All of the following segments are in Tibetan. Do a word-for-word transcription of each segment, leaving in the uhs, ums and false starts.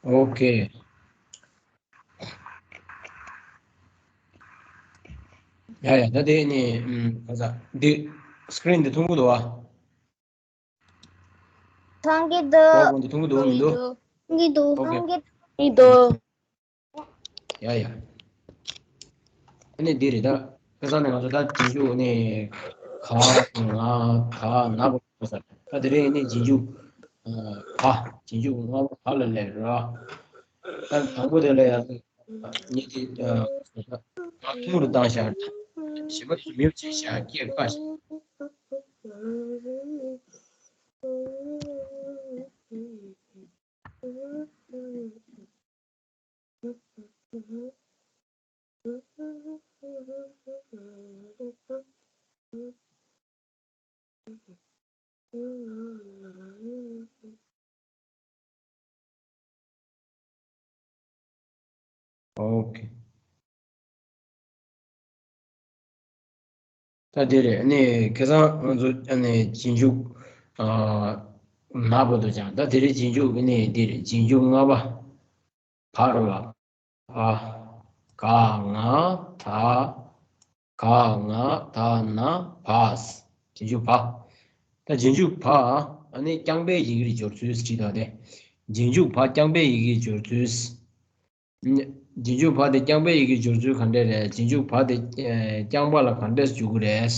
ཨོ་ཁེ། ཡ་ཡ། ད་དེ་ནི་ཨམ་ག་ས་འདི་སི་ཀི་རིན་འདི་མཐོང་གི་འདུག་བ། མཐོང་གི་འདུག་པ་ཝར་པོའིན་ཊི་མཐོང་གི་འདུག་མི་འདུག་མཐོང་གི་འདུག་ཨོ་ཁེ། མཐོང་གི་འདུག་ཡ་ཡ། ཨ་ནི་འདི་རེད་ད། ཁ་སང་ནས་ང་ཚོ་ད་རྗེས་འཇུག་ནི་ག་ང་ད་ན་པོ་ཟེར། ད་དེ་རིང་ནི་རྗེས་འཇུག་ག་རྗེས་འཇུག་ལྔ་པོ་ག་ལ་སླེབས་ར། ད་དང་པོ་དེ་ལ་ཡང་ཉིད་དེ་ཐུང་རུ་བཏང་བཞག་བྱིས་པ་དེ་མིའུ་ཅིག་བཞག་སྐྱེས་དཀའ་ཞིག་ཨོ་ཁེ། ད་དེ་རེད། ཨ་ནི་ཁ་སང་ང་ཚོ་ཨ་ནི་རྗེས་འཇུག་ཨ་ན་པོ་དེ་སྦྱངས། ད་དེ་རིང་རྗེས་འཇུག་ཨ་ནི་འདི་རེད། རྗེས་འཇུག་ལྔ་པ་བ་རེད་བ། བ། ག་ང་ད་ག་ང་ད་ན་བ། རྗེས་འཇུག་བ། ད་རྗེས་འཇུག་བ་ཨ་ནི་རྐྱང་པའི་ཡི་གེར་སྦྱོར་ཚུལ་ཟེར་གྱི་འདུག་སྟེ། རྗེས་འཇུག་བ་རྐྱང་པའི་ཡི་གེར་སྦྱོར་ཚུལ། རྗེས་འཇུག་བ་དེ་རྐྱང་པའི་ཡི་གེར་སྦྱོར་ཚུལ་ག་འདྲས་རེད། རྗེས་འཇུག་བ་དེ་ཨེ་རྐྱང་པ་ལ་ག་འདྲས་འཇུག་གི་རེད།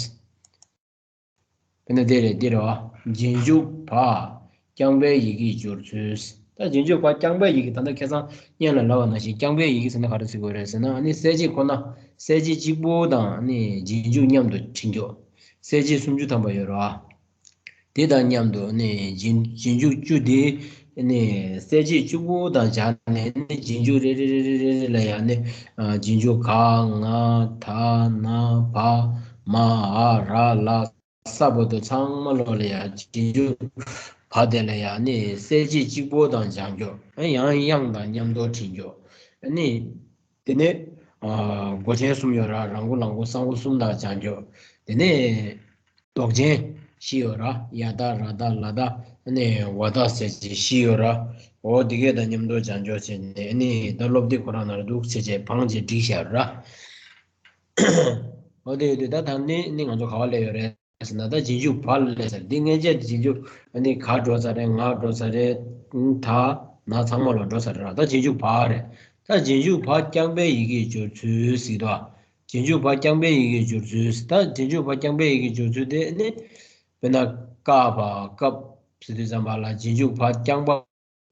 དཔེར་ན་དེ་རེད། འདི་རེད་བ། རྗེས་འཇུག་བ་རྐྱང་པའི་ཡི་གེར་སྦྱོར་ཚུལ། ད་རྗེས་འཇུག་བ་རྐྱང་པའི་ཡི་གེ། ད་ལྟ་ཁ་སང་སྔོན་ལ་ལབ་པ་ནང་བཞིན་རྐྱང་པའི་ཡི་གེ་ཟེར་ན་ག་རེ་ཟེར་དགོས་རེད་ཟེར་ན། ཨ་ནི་གསལ་བྱེད་ཁོ་ན། གསལ་བྱེད་གཅིག་པོ་དང་ཨ་ནི་རྗེས་འཇུག་མཉམ་དུ་བྲིས་འཇོག་གསལ་བྱེད་སུམ་ཅུ་ཐམ་པ་ཡོད་རེད་བ། དེ་དང་མཉམ་དུ་ནི་རྗེས་རྗེས་འཇུག་བཅུ་དེ་ནི་གསལ་བྱེད་གཅིག་པོ་དང་སྦྱར་ནས་ནི་རྗེས་འཇུག་རེ་རེ་ལ་ཡང་ནི་རྗེས་འཇུག་ག་ང་ད་ན་བ་མ་འ་ར་ལ་ས་བར་དུ་ཚང་མ་ལོག་ལ་ཡང་རྗེས་འཇུག་བ་དེ་ལ་ཡང་ནི་གསལ་བྱེད་གཅིག་པོ་དང་སྦྱར་འཇོག་ཡང་དབྱངས་དང་མཉམ་དུ་བྲིས་འཇོག་ནི། དེ་ནས་ཨ་མགོ་ཅན་གསུམ་ཡོད་ར། ར་མགོ་ལ་མགོ་ས་མགོ་གསུམ་དང་སྦྱར་འཇོག་དེ་ནས་ལྡོག་ཅན་བཞི་ཡོད་ར། ཡ་བཏགས་ར་བཏགས་ལ་བཏགས་ནས་ཝ་བཏགས་ཟེར་བྱས་བཞི་ཡོད་ར། འོ་དེ་གས་དང་མཉམ་དུ་སྦྱར་འཇོག་བྱས་ནས་ནི་ད་སློབ་དེབ་ཁོ་རང་ནང་ལ་འདུག་བྱས་བྱས་བང་བྱས་བསྒྲིགས་བཞག་ར། འོ་དེ་ཡོད་དུས་ད་ད་ནི་ནི་ང་ཚོ་ག་བ་སླེབས་ཡོད་རེད། ཟེར་ན་ད་རྗེས་འཇུག་བ་ལ་སླེབས་ཚར། འདི་སྔན་ཆད་རྗེས་འཇུག་ཨ་ནི་ག་འགྲོ་ཚར་རེད། ང་འགྲོ་ཚར་རེད། ད་ན་ཚང་མ་ལ་འགྲོ་ཚར་རེད་ར། ད་རྗེས་འཇུག་བ་རེད། ད་རྗེས་འཇུག་བ་རྐྱང་པའི་ཡི་གེར་སྦྱོར་ཚུལ་ཟེར་དུས། རྗེས་འཇུག་བ་རྐྱང་པའི་ཡི་གེར་སྦྱོར་ཚུལ། ད་རྗེས་འཇུག་བ་རྐྱང་པའི་ཡི་གེར་སྦྱོར་ཚུལ་དེ་ནི་དཔེར་ན་ཀ་བ་སྐབས་ཟེར་དུས་ཙམ་པ་ལ་རྗེས་འཇུག་བ་རྐྱང་པ།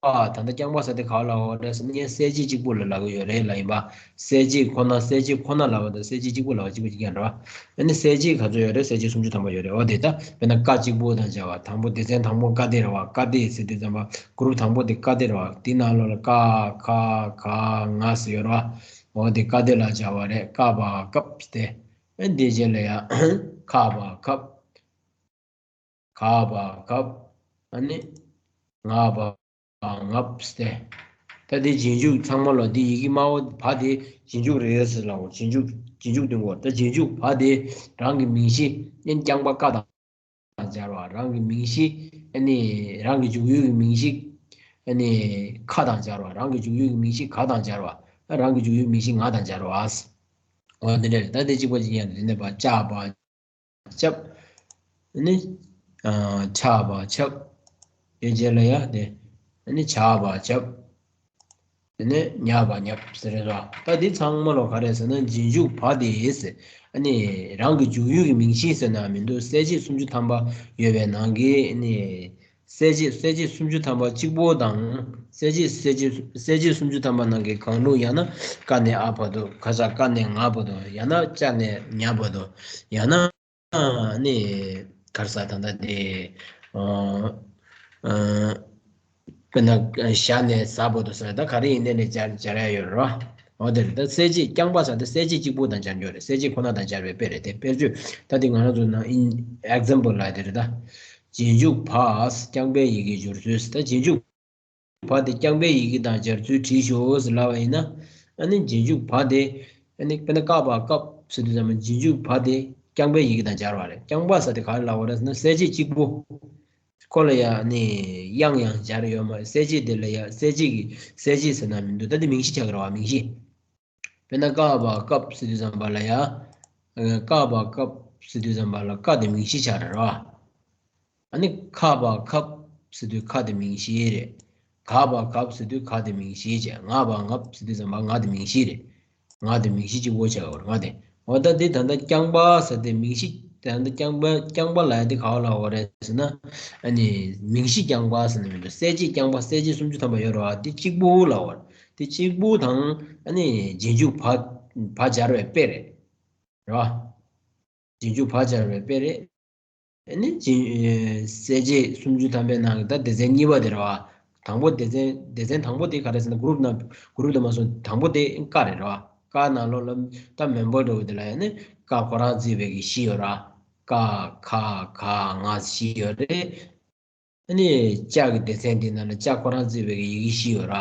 ཨ་ད་ལྟ་རྐྱང་པ་ཟེར་དེ་ག་ལ་འོ་རེད་ཟེར་ན། ངས་གསལ་བྱེད་གཅིག་པོ་ལ་ལབ་ཀྱི་ཡོད་རེད་ལབ་ཡིན་པ། གསལ་བྱེད་ཁོ་ན། གསལ་བྱེད་ཁོ་ན་ལབ་པ་དང་གསལ་བྱེད་གཅིག་པོ་ལབ་པ་གཅིག་པ་གཅིག་རྐྱང་རེད་བ། ཨ་ནི་གསལ་བྱེད་ག་ཚོད་ཡོད་རེད། གསལ་བྱེད་སུམ་ཅུ་ཐམ་པ་ཡོད་རེད། འོ་དེ་ད་དཔེར་ན་ཀ་གཅིག་པོ་དང་སྦྱར་བ། དང་པོ་སྡེ་ཚན་དང་པོ་ཀ་སྡེ་རེད་བ། ཀ་སྡེ་ཟེར་དུས་ཙམ་པ་གུ་རུབ་དང་པོ་དེ་ཀ་སྡེ་རེད་བ། དེ་ནང་ལོགས་ལ་ཀ་ཁ་ག་ང་ཟེར་ཡོད་རེད་བ། འོ་དེ་ཀ་སྡེ་ལ་སྦྱར་བ་རེད། ཀ་བ་སྐབས་ཏེ། ཨ་འདི་རྗེས་ལ་ཡང་ཁ་བ་ཁབ། ག་བ་གབ། ཨ་ནི་ང་བ་ངབ་སྟེ། ད་དེ་རྗེས་འཇུག་ཚང་མ་ལ་འདི་ཡི་གེ་དམར་པོ་བ་དེ་རྗེས་འཇུག་རེད་ཟེར་ལབ་འོ། རྗེས་འཇུག་རྗེས་འཇུག་དེ་འོ། ད་རྗེས་འཇུག་བ་དེ་རང་གི་མིང་གཞི་ཨ་ནི་རྐྱང་པ་ཀ་དང་སྦྱར་བ། རང་གི་མིང་གཞི་ཨ་ནི་རང་གི་འཇུག་ཡུལ་གྱི་མིང་གཞི་ཨ་ནི་ཁ་དང་སྦྱར་བ། རང་གི་འཇུག་ཡུལ་གྱི་མིང་གཞི་ག་དང་སྦྱར་བ། རང་གི་འཇུག་ཡུལ་མིང་གཞི་ང་དང་སྦྱར་བ། འོ་འདི་འདྲ་རེད། ད་དེ་གཅིག་པ་གཅིག་ཡང་འདི་ནས་པ་ཅ་བ། ཆབ། ཨ་ནི་ཨ་ཆ་བ་ཆབ། དེ་རྗེས་ལ་ཡ་དེ་ཨ་ནི་ཆ་བ་ཆབ། དེ་ནས་ཉ་བ་ཉབ་ཟེར་རེད་བ། ད་འདི་ཚང་མ་ལོ་ག་རེ་ཟེར་ན་རྗེས་འཇུག་བ་དེ་ཟེར། ཨ་ནི་རང་གི་འཇུག་ཡུལ་གྱི་མིང་གཞི་ཟེར་ན་མི་འདུག་གསལ་བྱེད་སུམ་ཅུ་ཐམ་པ་ཡོད་པའི་ནང་གི་ཨ་ནི་གསལ་བྱེད་གསལ་བྱེད་སུམ་ཅུ་ཐམ་པ་གཅིག་པོ་དང་། གསལ་བྱེད་གསལ་བྱེད་གསལ་བྱེད་སུམ་ཅུ་ཐམ་པ་ནང་གི་གང་རུང་། ཡང་ན་ཀ་ནས་འ་བར་དུ། ག་ས་ཀ་ནས་ང་བར་དུ། ཡང་ན་ཅ་ནས་ཉ་བར་དུ། ཡང་ན་ནི་ག་རེ་ཟ་ད་ལྟ་དེ་ཨ་ཨ་དཔེར་ན་ཞ་ནས་ཟ་བར་དུ་ཟེར། ད་ག་རེ་ཡིན་ནའི་ནས་སྦྱར་སྦྱར་ཡ་ཡོད་རེད་བ། འོ་དེ་རེད། ད་གསལ་བྱེད་རྐྱང་པ་ཟེར་དེ་གསལ་བྱེད་གཅིག་པུ་དང་སྦྱར་རྒྱུ་རེད། གསལ་བྱེད་ཁོ་ན་དང་སྦྱར་བའི་དཔེ་རེད་དེ། དཔེར་བརྗོད་ད་དེ་ང་རང་ཚོ་ནང་ཨིན་ཨེག་ཛམ་པལ་ལ་དེ་རེད། ད་རྗེས་འཇུག་བ་རྐྱང་པའི་ཡི་གེར་སྦྱོར་ཚུལ། ད་རྗེས་འཇུག་བ་དེ་རྐྱང་པའི་ཡི་གེ་དང་སྦྱར་ཚུལ་བྲིས་ཤོག་ཟེར་ལབ་པ་ཡིན་ན། ཨ་ནི་རྗེས་འཇུག་བ་དེ་ཨ་ནི་དཔེར་ན་ཀ་བ་སྐབས་ཟེར་དུས་ཙམ་པ་རྗེས་འཇུག་བ་དེ་རྐྱང་པའི་ཡི་གེ་དང་སྦྱར་བ་རེད། རྐྱང་པ་ཟེར་དེ་ག་རེ་ལབ་པ་རེད་ཟེར་ན་གསལ་བྱེད་གཅིག་པོ། ཁོ་ལ་ཡ་ནི་དབྱངས་ཡང་སྦྱར་ཡོད་མ་རེད། གསལ་བྱེད་དེ་ལ་ཡ་གསལ་བྱེད་ཀྱི་གསལ་བྱེད་ཟེར་ན་མི་འདུག་ད་དེ་མིང་གཞི་ཆགས་ཀྱི་རེད་བ། མིང་གཞི། དཔེར་ན་ཀ་བ་ཀབ་ཟེར་དུས་ཙམ་པ་ལ་ཡ། ཀ་བ་ཀབ་ཟེར་དུས་ཙམ་པ་ལ་ཀ་དེ་མིང་གཞི་ཆགས་རེད་བ། ཨ་ནི་ཁ་བ་ཁབ་ཟེར་དུས་ཁ་དེ་མིང་གཞི་རེད། ག་བ་གབ་ཟེར་དུས་ག་དེ་མིང་གཞི་བྱས། ང་བ་ངབ་ཟེར་དུས་ཙམ་པ་ང་དེ་མིང་གཞི་རེད། ང་དེ་མིང་གཞི་གཅིག་པོ་ཆགས་ཡོད་རེད། ང་དེ། འོ་ད་འདི་ད་ལྟ་རྐྱང་པ་ཟེར་དེ་མིང་གཞི་ད་ལྟ་རྐྱང་པ་རྐྱང་པ་ལ་ཡ་དེ་ག་བ་ལབ་དགོས་རེད་ཟེར་ན། ཨ་ནི་མིང་གཞི་རྐྱང་པ་ཟེར་ན་མི་འདུག་གསལ་བྱེད་རྐྱང་པ། གསལ་བྱེད་སུམ་ཅུ་ཐམ་པ་ཡོད་རེད་བ། དེ་གཅིག་པོ་ལབ་དགོས་རེད། དེ་གཅིག་པོ་དང་ཨ་ནི་རྗེས་འཇུག་བ་བ་སྦྱར་བའི་དཔེ་རེད། རེད་བ། རྗེས་འཇུག་བ་སྦྱར་བའི་དཔེ་རེད། ཨ་ནི་རྗེས་གསལ་བྱེད་སུམ་ཅུ་ཐམ་པའི་ནང་གི་ད་སྡེ་ཚན་གཉིས་པ་དེ་རེད་བ། དང་པོ་སྡེ་ཚན་སྡེ་ཚན་དང་པོ་དེ་ག་རེ་ཟེར་ན་གུ་རུབ་ནང་གུ་རུབ་དུ་མ་སོང་། དང་པོ་དེ་ཀ་རེད་རེད་བ། ཀ་ནང་ལོགས་ལ་ད་མེམ་བར་འདྲ་བོ་དེ་ལ་ཡ་ནི་ཀ་ཁོ་རང་བརྩིས་པའི་གི་བཞི་ཡོད་ར། ཀ་ཁ་ག་ང་བཞི་ཡོད་རེད། ཨ་ནི་ཅ་གི་སྡེ་ཚན་དེ་ནང་ལ་ཅ་ཁོ་རང་བརྩིས་པའི་གི་ཡི་གེ་བཞི་ཡོད་ར།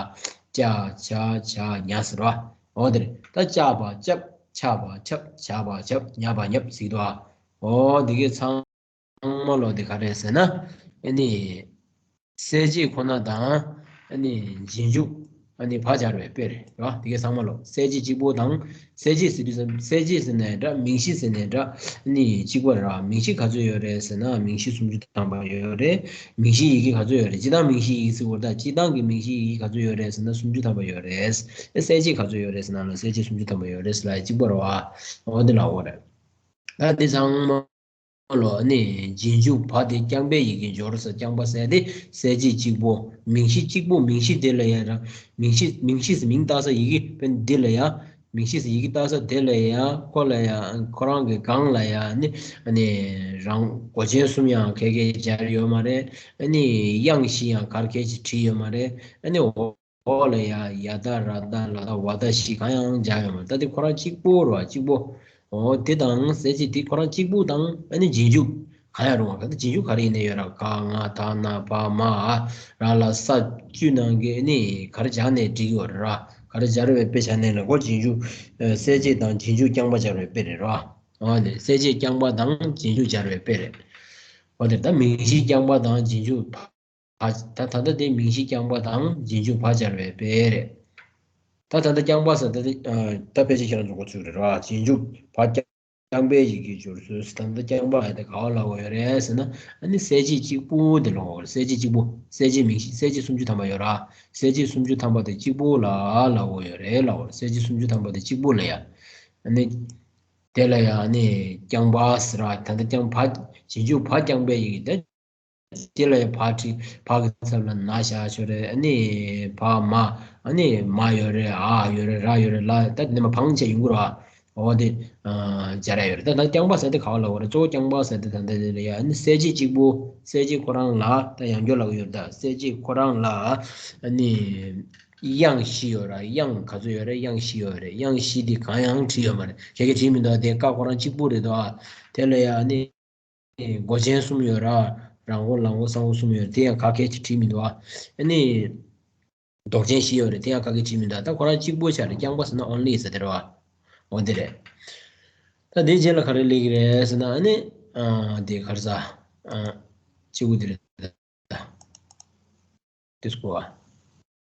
ཅ་ཆ་ཇ་ཉ་ཟེར་བ། འོ་དེ་རེད། ད་ཅ་བ་ཅབ། ཆ་བ་ཆབ། ཇ་བ་ཇབ། ཉ་བ་ཉབ་ཟེར་གི་འདུག་ཨ། འོ་དེ་གི་ཚང་མ་ལོ་དེ་ག་རེད་ཟེར་ན། ཨ་ནི་གསལ་བྱེད་ཁོ་ན་དང་ཨ་ནི་རྗེས་འཇུག་ཨ་ནི་བ་སྦྱར་བའི་དཔེ་རེད་ར། དེ་གའི་ཚང་མ་ལོ། གསལ་བྱེད་གཅིག་པོ་དང་། གསལ་བྱེད་ཟེར་དུས་ཙམ་གསལ་བྱེད་ཟེར་ནའི་འདྲ། མིང་གཞི་ཟེར་ནའི་འདྲ། ཨ་ནི་གཅིག་པ་རེད་ར། མིང་གཞི་ག་ཚོད་ཡོད་རེད་ཟེར་ན་མིང་གཞི་སུམ་ཅུ་ཐམ་པ་ཡོད་རེད། མིང་གཞིའི་ཡི་གེ་ག་ཚོད་ཡོད་རེད། སྤྱིར་བཏང་མིང་གཞིའི་ཡི་གེ་ཟེར་བ་དང་སྤྱིར་བཏང་གི་མིང་གཞིའི་ཡི་གེ་ག་ཚོད་ཡོད་རེད་ཟེར་ན་སུམ་ཅུ་ཐམ་པ་ཡོད་རེད། ཨ་གསལ་བྱེད་ག་ཚོད་ཡོད་རེད་ཟེར་ན་ལ་གསལ་བྱེད་སུམ་ཅུ་ཐམ་པ་ཡོད་རེད་ཟེར་ལ་གཅིག་པ་རེད་བ། འོ་དེ་ལ་འོ་རེད། ད་དེ་ཚང་མ་ལོ་ནི་རྗེས་འཇུག་བ་དེ་རྐྱང་པའི་ཡི་གེ་སྦྱོར་ཟེར། རྐྱང་པ་ཟེར་དེ་གསལ་བྱེད་གཅིག་པོ། མིང་གཞི་གཅིག་པོ། མིང་གཞི་དེ་ལ་ཡང་རང་མིང་གཞི་མིང་གཞི་ཟེར་མིང་བཏགས་ས་ཡི་གེ་དཔེར་ན་འདི་ལ་ཡང་མིང་གཞི་ཟེར་ཡི་གེ་བཏགས་ས་དེ་ལ་ཡང་ཁོ་ལ་ཡང་ཁོ་རང་གི་སྒང་ལ་ཡང་ནི་ནི་རང་མགོ་ཅན་གསུམ་ཡང་ཁ་ཁ་སྦྱར་ཡོད་མ་རེད། ནི་དབྱངས་བཞི་ཡང་གར་ཁ་ཅིག་བྲིས་ཡོད་མ་རེད། ནི་འོ། འོག་ལ་ཡ་ཡ་ད་ར་ད་ལ་ད་བ་ད་བཞི་གང་ཡང་སྦྱར་ཡོད་མ་རེད། ད་དེ་ཁོ་རང་གཅིག་པོ་རེད་བ། གཅིག་པོ། འོ་དེ་དང་གསལ་བྱེད་དེ་ཁོ་རང་གཅིག་པོ་དང་ཨ་ནི་རྗེས་འཇུག་གང་ཡང་རུང་བ། ད་རྗེས་འཇུག་ག་རེ་ཡིན་ནའི་ཡོད་ར། ག་ང་ད་ན་བ་མ་འ་ར་ལ་ས་བཅུ་ནང་གི་ཨ་ནི་ག་རེ་སྦྱར་ནའི་འགྲིག་གི་ཡོད་རེད་ར། ག་རེ་སྦྱར་བའི་དཔེ་བྱས་ནའི་ལ་ཁོ་རྗེས་འཇུག་གསལ་བྱེད་དང་རྗེས་འཇུག་རྐྱང་པ་སྦྱར་བའི་དཔེ་རེད་ར། འོ་དེ་གསལ་བྱེད་རྐྱང་པ་དང་རྗེས་འཇུག་སྦྱར་བའི་དཔེ་རེད། འོ་དེ་ད་མིང་གཞི་རྐྱང་པ་དང་རྗེས་འཇུག་བ། ད་ད་ལྟ་དེ་མིང་གཞི་རྐྱང་པ་དང་རྗེས་འཇུག་བ་སྦྱར་བའི་དཔེ་རེད། ད་ད་ལྟ་རྐྱང་པ་ཟེར་ད་དེ་ད་ཕལ་ཆེར་ཁྱེད་རང་ཚོ་གོ་ཚུལ་རེད་ར། རྗེས་འཇུག་བ་རྐྱང་པའི་ཡི་གེ་སྦྱོར་ཚུལ་ཟེར། ད་ལྟ་རྐྱང་པ་ཡ་དེ་ག་བ་ལབ་དགོས་ཡོད་རེད་ཟེར་ན། ཨ་ནི་གསལ་བྱེད་གཅིག་པུ་དེ་ལབ་དགོས་རེད། གསལ་བྱེད་གཅིག་པུ། གསལ་བྱེད་མིང་གཞི་གསལ་བྱེད་སུམ་ཅུ་ཐམ་པ་ཡོད་ར། གསལ་བྱེད་སུམ་ཅུ་ཐམ་པ་དེ་གཅིག་པུ་ལ་ལབ་དགོས་ཡོད་རེད་ལབ་དགོས་རེད། གསལ་བྱེད་སུམ་ཅུ་ཐམ་པ་དེ་གཅིག་པུ་ལ་ཡ། ཨ་ནི་དེ་ལ་ཡ་ཨ་ནི་རྐྱང་པ་ཟེར་ར། ད་ལྟ་རྐྱང་བ་རྗེས་འཇུག་བ་རྐྱང་པའི་ཡི་གེ་དེ། དེ་ལ་ཡང་བ་བྲིས། བ་གི་ཚབ་ལ་ན་བཞག་ཆོག་རེད། ཨ་ནི་བ་མ། ཨ་ནི་མ་ཡོད་རེད། འ་ཡོད་རེད། ར་ཡོད་རེད། ལ་ད་དེ་ནས་མ་བང་ཆ་ཡོང་གི་རེད་བ། འོ་དེ་སྦྱར་ཡ་ཡོད་རེད། ད་ད་རྐྱང་པ་ཟེར་དེ་ག་བ་ལབ་དགོས་རེད། གཙོ་བོ་རྐྱང་པ་ཟེར་དེ་ད་ད་དེ་ལ་ཡ་ཨ་ནི་གསལ་བྱེད་གཅིག་པུ། གསལ་བྱེད་ཁོ་རང་ལ་ད་ཡང་བསྐྱར་ལབ་ཀྱི་ཡོད་རེད། ད་གསལ་བྱེད་ཁོ་རང་ལ་ཨ་ནི་དབྱངས་བཞི་ཡོད་རེད། དབྱངས་ག་ཚོད་ཡོད་རེད། དབྱངས་བཞི་ཡོད་རེད། དབྱངས་བཞི་དེ་གང་ཡང་བྲིས་ཡོད་མ་རེད། ཁ་ཁ་བྲིས་མི་འདུག་དེ་ཀ་ཁོ་རང་གཅིག་པུ་རེད་འདུག་ཨ། དེ་ལ་ཡ་ཨ་ནི། མགོ་ཅན་གསུམ་ཡོད་ར། རང་མགོ་ལ་མགོ་ས་མགོ་གསུམ་ཡོད་རེད། དེ་ཡང་ག་གེ་ཅིག་བྲིས་མི་འདུག་ཨ། ཨ་ནི། འདོགས་ཅན་བཞི་ཡོད་རེད། དེ་ཡང་ག་གེ་བྲིས་མི་འདུག་ད་ཁོ་རང་གཅིག་པོ་ཆགས་རེད། རྐྱང་པ་ཟེར་ན་only ཟེར་དེ་རེད་བ། འོ་དེ་རེད། ད་དེའི་རྗེས་ལ་ག་རེ་སླེབས་ཀྱི་རེད་ཟེར་ན་ཨ་ནི། ཨ། དེ་ག་རེ་ཟ། ཨ། གཅིག་པུ་དེ་རེད། དེ་སྐོར་བ།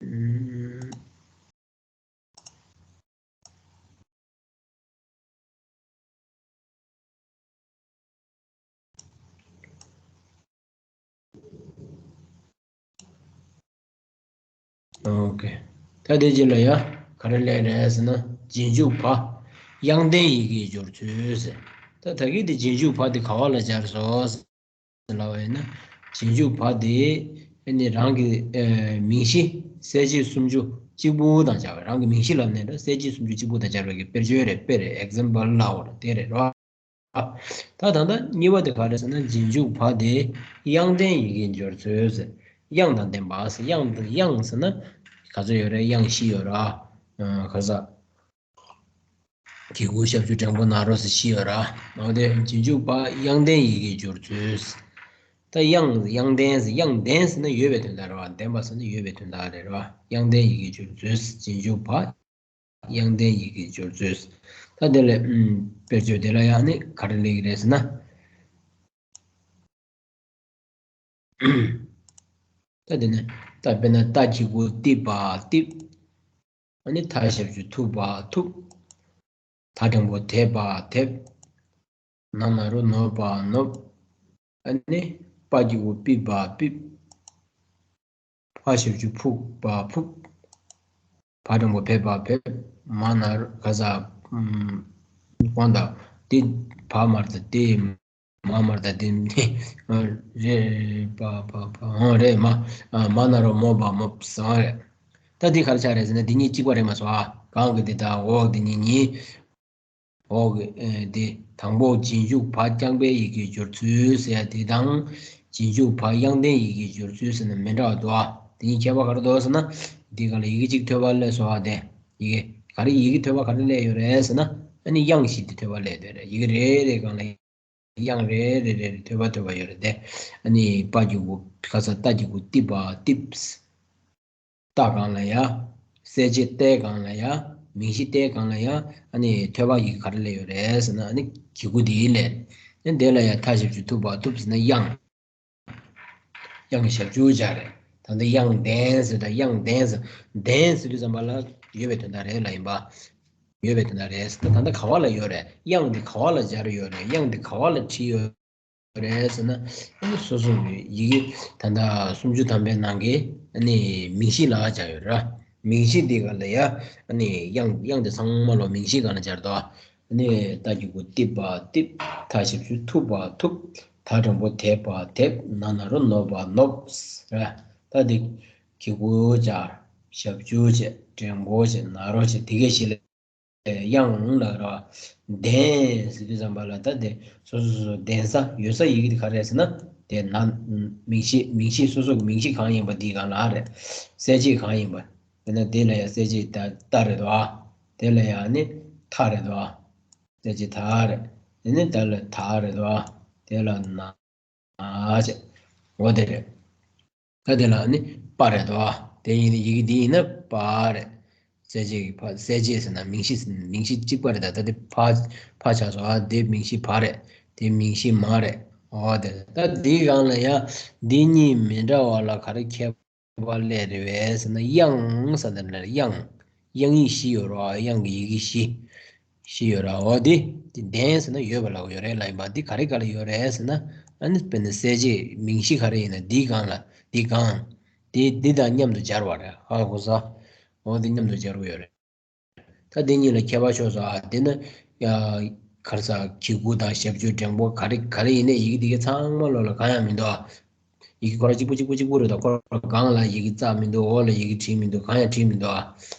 ཨུམ། ཨོ་ཀེ། ད་དེ་རྗེས་ལ་ཡ་ག་རེ་ལབ་རེད་ཟེར་ན་རྗེས་འཇུག་བ་དབྱངས་ལྡན་ཡི་གེའི་སྦྱོར་ཚུལ་ཟེར། ད་ད་གིན་དེ་རྗེས་འཇུག་བ་དེ་ག་བ་ལ་སྦྱར་སོང་ཟེར་ལབ་པ་ཡིན་ན། རྗེས་འཇུག་བ་དེ་ཨ་ནི་རང་གི་ཨ་མིང་གཞི་གསལ་བྱེད་སུམ་ཅུ་གཅིག་པུ་དང་སྦྱར་བ། རང་གི་མིང་གཞི་ལབ་ནས་ད་གསལ་བྱེད་སུམ་ཅུ་གཅིག་པུ་དང་སྦྱར་བའི་གི་དཔེར་བརྗོད་རེད། དཔེ་རེད། ཨེག་ཛམ་པལ་ལབ་དགོས་རེད། དེ་རེད་རོ། ད་ད་ལྟ་གཉིས་པ་དེ་ག་རེ་ཟེར་ན་རྗེས་འཇུག་བ་དེ་དབྱངས་ལྡན་ཡི་གེའི་སྦྱོར་ཚུལ་ཟེར། དབྱངས་དང་ལྡན་པ་ཟེར། དབྱངས་དང་དབྱངས་ཟེར་ན་ག་ཚོད་ཡོད་རེད། དབྱངས་བཞི་ཡོད་ར། ཨ། ག་ས། གི་གུ་ཞབས་ཀྱུ་འགྲེང་བུ་ན་རོ་ཟེར་བཞི་ཡོད་ར། འོ་དེ་རྗེས་འཇུག་བ་དབྱངས་ལྡན་ཡི་གེའི་སྦྱོར་ཚུལ། ད་དབྱངས་དབྱངས་ལྡན་ཟེར། དབྱངས་ལྡན་ཟེར་ན་ཡོད་པའི་དོན་དག་རེད་བ། ལྡན་པ་ཟེར་ན་ཡོད་པའི་དོན་དག་རེད་ར། དབྱངས་ལྡན་ཡི་གེའི་སྦྱོར་ཚུལ། རྗེས་འཇུག་བ་དབྱངས་ལྡན་ཡི་གེའི་སྦྱོར་ཚུལ། ད་དེ་ལས་ཨུམ་དཔེར་བརྗོད་དེ་ལ་ཡང་ནི་ག་རེ་སླེབས་ཀྱི་རེད་ཟེར་ན། ད་དེ་ནས་ད་དཔེར་ན་ཏ་གི་གུ་ཏི་བ་ཏིབ། ཨ་ནི་ཐ་ཞབས་ཀྱུ་ཐུ་བ་ཐུབ། ད་འགྲེང་བུ་དེ་བ་དེབ། ན་ན་རོ་ནོ་བ་ནོབ། ཨ་ནི་པ་གི་གུ་པི་བ་པིབ། ཕ་ཞབས་ཀྱུ་ཕུ་བ་ཕུབ། བ་འགྲེང་བུ་བེ་བ་བེབ། མ་ན་རོ་ག་ས་ཨམ། དབང་དང་དེ་བ་མར་དང་དེ་མ་མར་དང་དེ་ནི་རེ་བ་བ་བ་འོ་རེ་མ་མ་ན་རོ་མོ་བ་མོབ་སོང་རེད། ད་འདི་ག་རེ་ཆགས་རེད་ཟེར་ན་འདི་གཉིས་གཅིག་པ་རེད་མ་སོང་ཨ། གང་གི་འདི་དང་འོག་འདི་གཉིས་གཉིས། འོག་གི་ཨེ་དེ་དང་པོ་རྗེས་འཇུག་བ་རྐྱང་པའི་ཡི་གེ་སྦྱོར་ཚུལ་ཟེར་ཡ་དེ་དང་། རྗེས་འཇུག་བ་དབྱངས་ལྡན་ཡི་གེ་སྦྱོར་ཚུལ་ཟེར་ན་མི་འདྲ་བ་འདུག་ཨ། དེ་གཉིས་ཁྱད་པར་ག་རེ་འདུག་ཟེར་ན། འདི་ག་ལ་ཡི་གེ་གཅིག་ཐོད་པ་སླེབས་སོང་ཨ་དེ། ཡི་གེ་ག་རེ་ཡི་གེ་ཐོད་པ་ག་རེ་སླེབས་ཡོད་རེད་ཟེར་ན། ཨ་ནི་དབྱངས་བཞི་དེ་ཐོད་པ་སླེབས་ཡོད་རེད། ཡི་གེ་རེ་རེ་སྒང་ལ་དབྱངས་རེ་རེ་རེ་རེ་ཐོད་པ་ཐོད་པ་ཡོད་རེད་དེ། ཨ་ནི་པ་གི་གུ་ག་ས་ཏ་གི་གུ་ཏི་བ་ཏིབས། ཏ་སྒང་ལ་ཡ། གསལ་བྱེད་ཏའི་སྒང་ལ་ཡ། མིང་གཞི་ཏའི་སྒང་ལ་ཡ། ཨ་ནི་ཐོད་པ་ཡི་གེ་ག་རེ་སླེབས་ཡོད་རེད་ཟེར་ན་ཨ་ནི་གི་གུ་དེ་ཡིན་ལས། ཨ་ནི་དེ་ལ་ཡ་ཐ་ཞབས་ཀྱུ་ཐུ་བ་ཐུབ་ཟེར་ན་དབྱངས། དབྱངས་ཞབས་ཀྱུ་སྦྱར་རེད། ད་ལྟ་དབྱངས་ལྡན་ཟེར་ད་དབྱངས་ལྡན་ཟེར། ལྡན་ཟེར་དུས་ཙམ་པ་ལ་ཡོད་པའི་དོན་དག་རེད་ལ་ཡིན་པ། ཡོད་པའི་དོན་དག་རེད་ཟེར། ད་ལྟ་ག་བ་ལ་ཡོད་རེད། དབྱངས་འདི་ག་བ་ལ་སྦྱར་ཡོད་རེད། དབྱངས་འདི་ག་བ་ལ་བྲིས་ཡོད་རེད་ཟེར་ན། ཨ་ནི་སོ་སོ་གི་ཡི་གེ་ད་ལྟ་སུམ་ཅུ་ཐམ་པའི་ནང་གི་ཨ་ནི་མིང་གཞི་ལ་སྦྱར་ཡོད་ར། མིང་གཞི་འདི་ག་ལ་ཡ་ཨ་ནི་དབྱངས་དབྱངས་འདི་ཚང་མ་ལོ་མིང་གཞི་སྒང་ལ་སྦྱར་དོ། ཨ་ནི་ཏ་གི་གུ་ཏི་བ་ཏིབ། ཐ་ཞབས་ཀྱུ་ཐུ་བ་ཐུབ། ད་འགྲེང་བུ་དེ་བ་དེབ། ན་ན་རོ་ནོ་བ་ནོབ་ར། ད་འདི་གི་གུ་བྱ། ཞབས་ཀྱུ་བྱས། འགྲེང་བུ་བྱས། ན་རོ་བྱས། དེ་གས་ཤིག་ལས། དབྱངས་ལ་ར། ལྡན་ཟེར་དུས་ཙམ་པ་ལ་ད་དེ་སོ་སོ་སོ་སོ་ལྡན་ས་ཡོད་ས་ཡི་གེ་དེ་ག་རེ་ཟེར་ན། དེ་ན། མིང་གཞི་མིང་གཞི་སོ་སོ་གི་མིང་གཞི་གང་ཡིན་པ་དེའི་སྒང་ལ་རེད། གསལ་བྱེད་གང་ཡིན་པ། དེ་ན་དེ་ལ་ཡང་གསལ་བྱེད་ད་ཏ་རེད་དོ། དེ་ལ་ཡང་ནི་ཐ་རེད་དོ། གསལ་བྱེད་ད་རེད། དེ་ནི་ད་ལ་ད་རེད་དོ། དེ་ལ་ན། ཨ་ཅེ། འོ་དེ་རེད། ད་དེ་ལ་ནི་པ་རེད་དོ། དེ་ཡིན་ནི་ཡི་གེ་འདི་ཡིན་ན་པ་རེད། གསལ་བྱེད་ཀྱི་ཕ་གསལ་བྱེད་ཟེར་ན་མིང་གཞི་མིང་གཞི་གཅིག་པ་རེད། ད་ད་དེ་ཕ་ཕ་ཆགས་སོང་ཨ། དེ་མིང་གཞི་བ་རེད། དེ་མིང་གཞི་མ་རེད། འོ་དེ་རེད། ད་འདིའི་སྒང་ལ་ཡ་འདི་གཉིས་མི་འདྲ་བ་ལ་ག་རེ་ཁྱད་པར་སླེབས་རེད་བས་ཟེར་ན། དབྱངས་ཟེར་ན་དབྱངས། དབྱངས་ཡིག་བཞི་ཡོད་རེད་བ། དབྱངས་ཀྱི་ཡི་གེ་བཞི། བཞི་ཡོད་རེད་བ། འོ་དེ་དེ་ལྡན་ཟེར་ན་ཡོད་པ་ལབ་ཡོད་རེད་ལབ་ཡིན་པ། འདི་ག་རེ་ག་ལ་ཡོད་རེད་ཟེར་ན། ཨ་ནི་དཔེར་ན་གསལ་བྱེད་མིང་གཞི་ག་རེ་ཡིན་ན་འདིའི་སྒང་ལ་འདི་སྒང་། དེ་འདི་དང་མཉམ་དུ་སྦྱར་བ་རེད། ཧ་གོ་སོང་། འོ་དེ་མཉམ་དུ་སྦྱར་གྱི་ཡོད་རེད། ད་འདི་གཉིས་ལ་ཁྱད་པར་ཕྱོགས་སོ་ཨ། དེ་ནི་ཡ་ག་རེ་ཟ། གི་གུ་དང་ཞབས་ཀྱུ་འགྲེང་བུ་ག་རེ་ག་རེ་ཡིན་ནའི་ཡི་གེ་འདི་གའི་ཚང་མ་ལོ་ལ་གང་ཡང་མི་འདུག་ཨ། ཡི་གེ་ཁོ་རང་གཅིག་པུ་གཅིག་པུ་གཅིག་པུ་རེད། ད་ཁོ་རང་སྒང་ལ་ཡི་གེ་རྩ་མི་འདུག་འོག་ལ་ཡི་གེ་བྲིས་མི་འདུག་གང་ཡང་བྲིས་མི་འདུག་ཨ།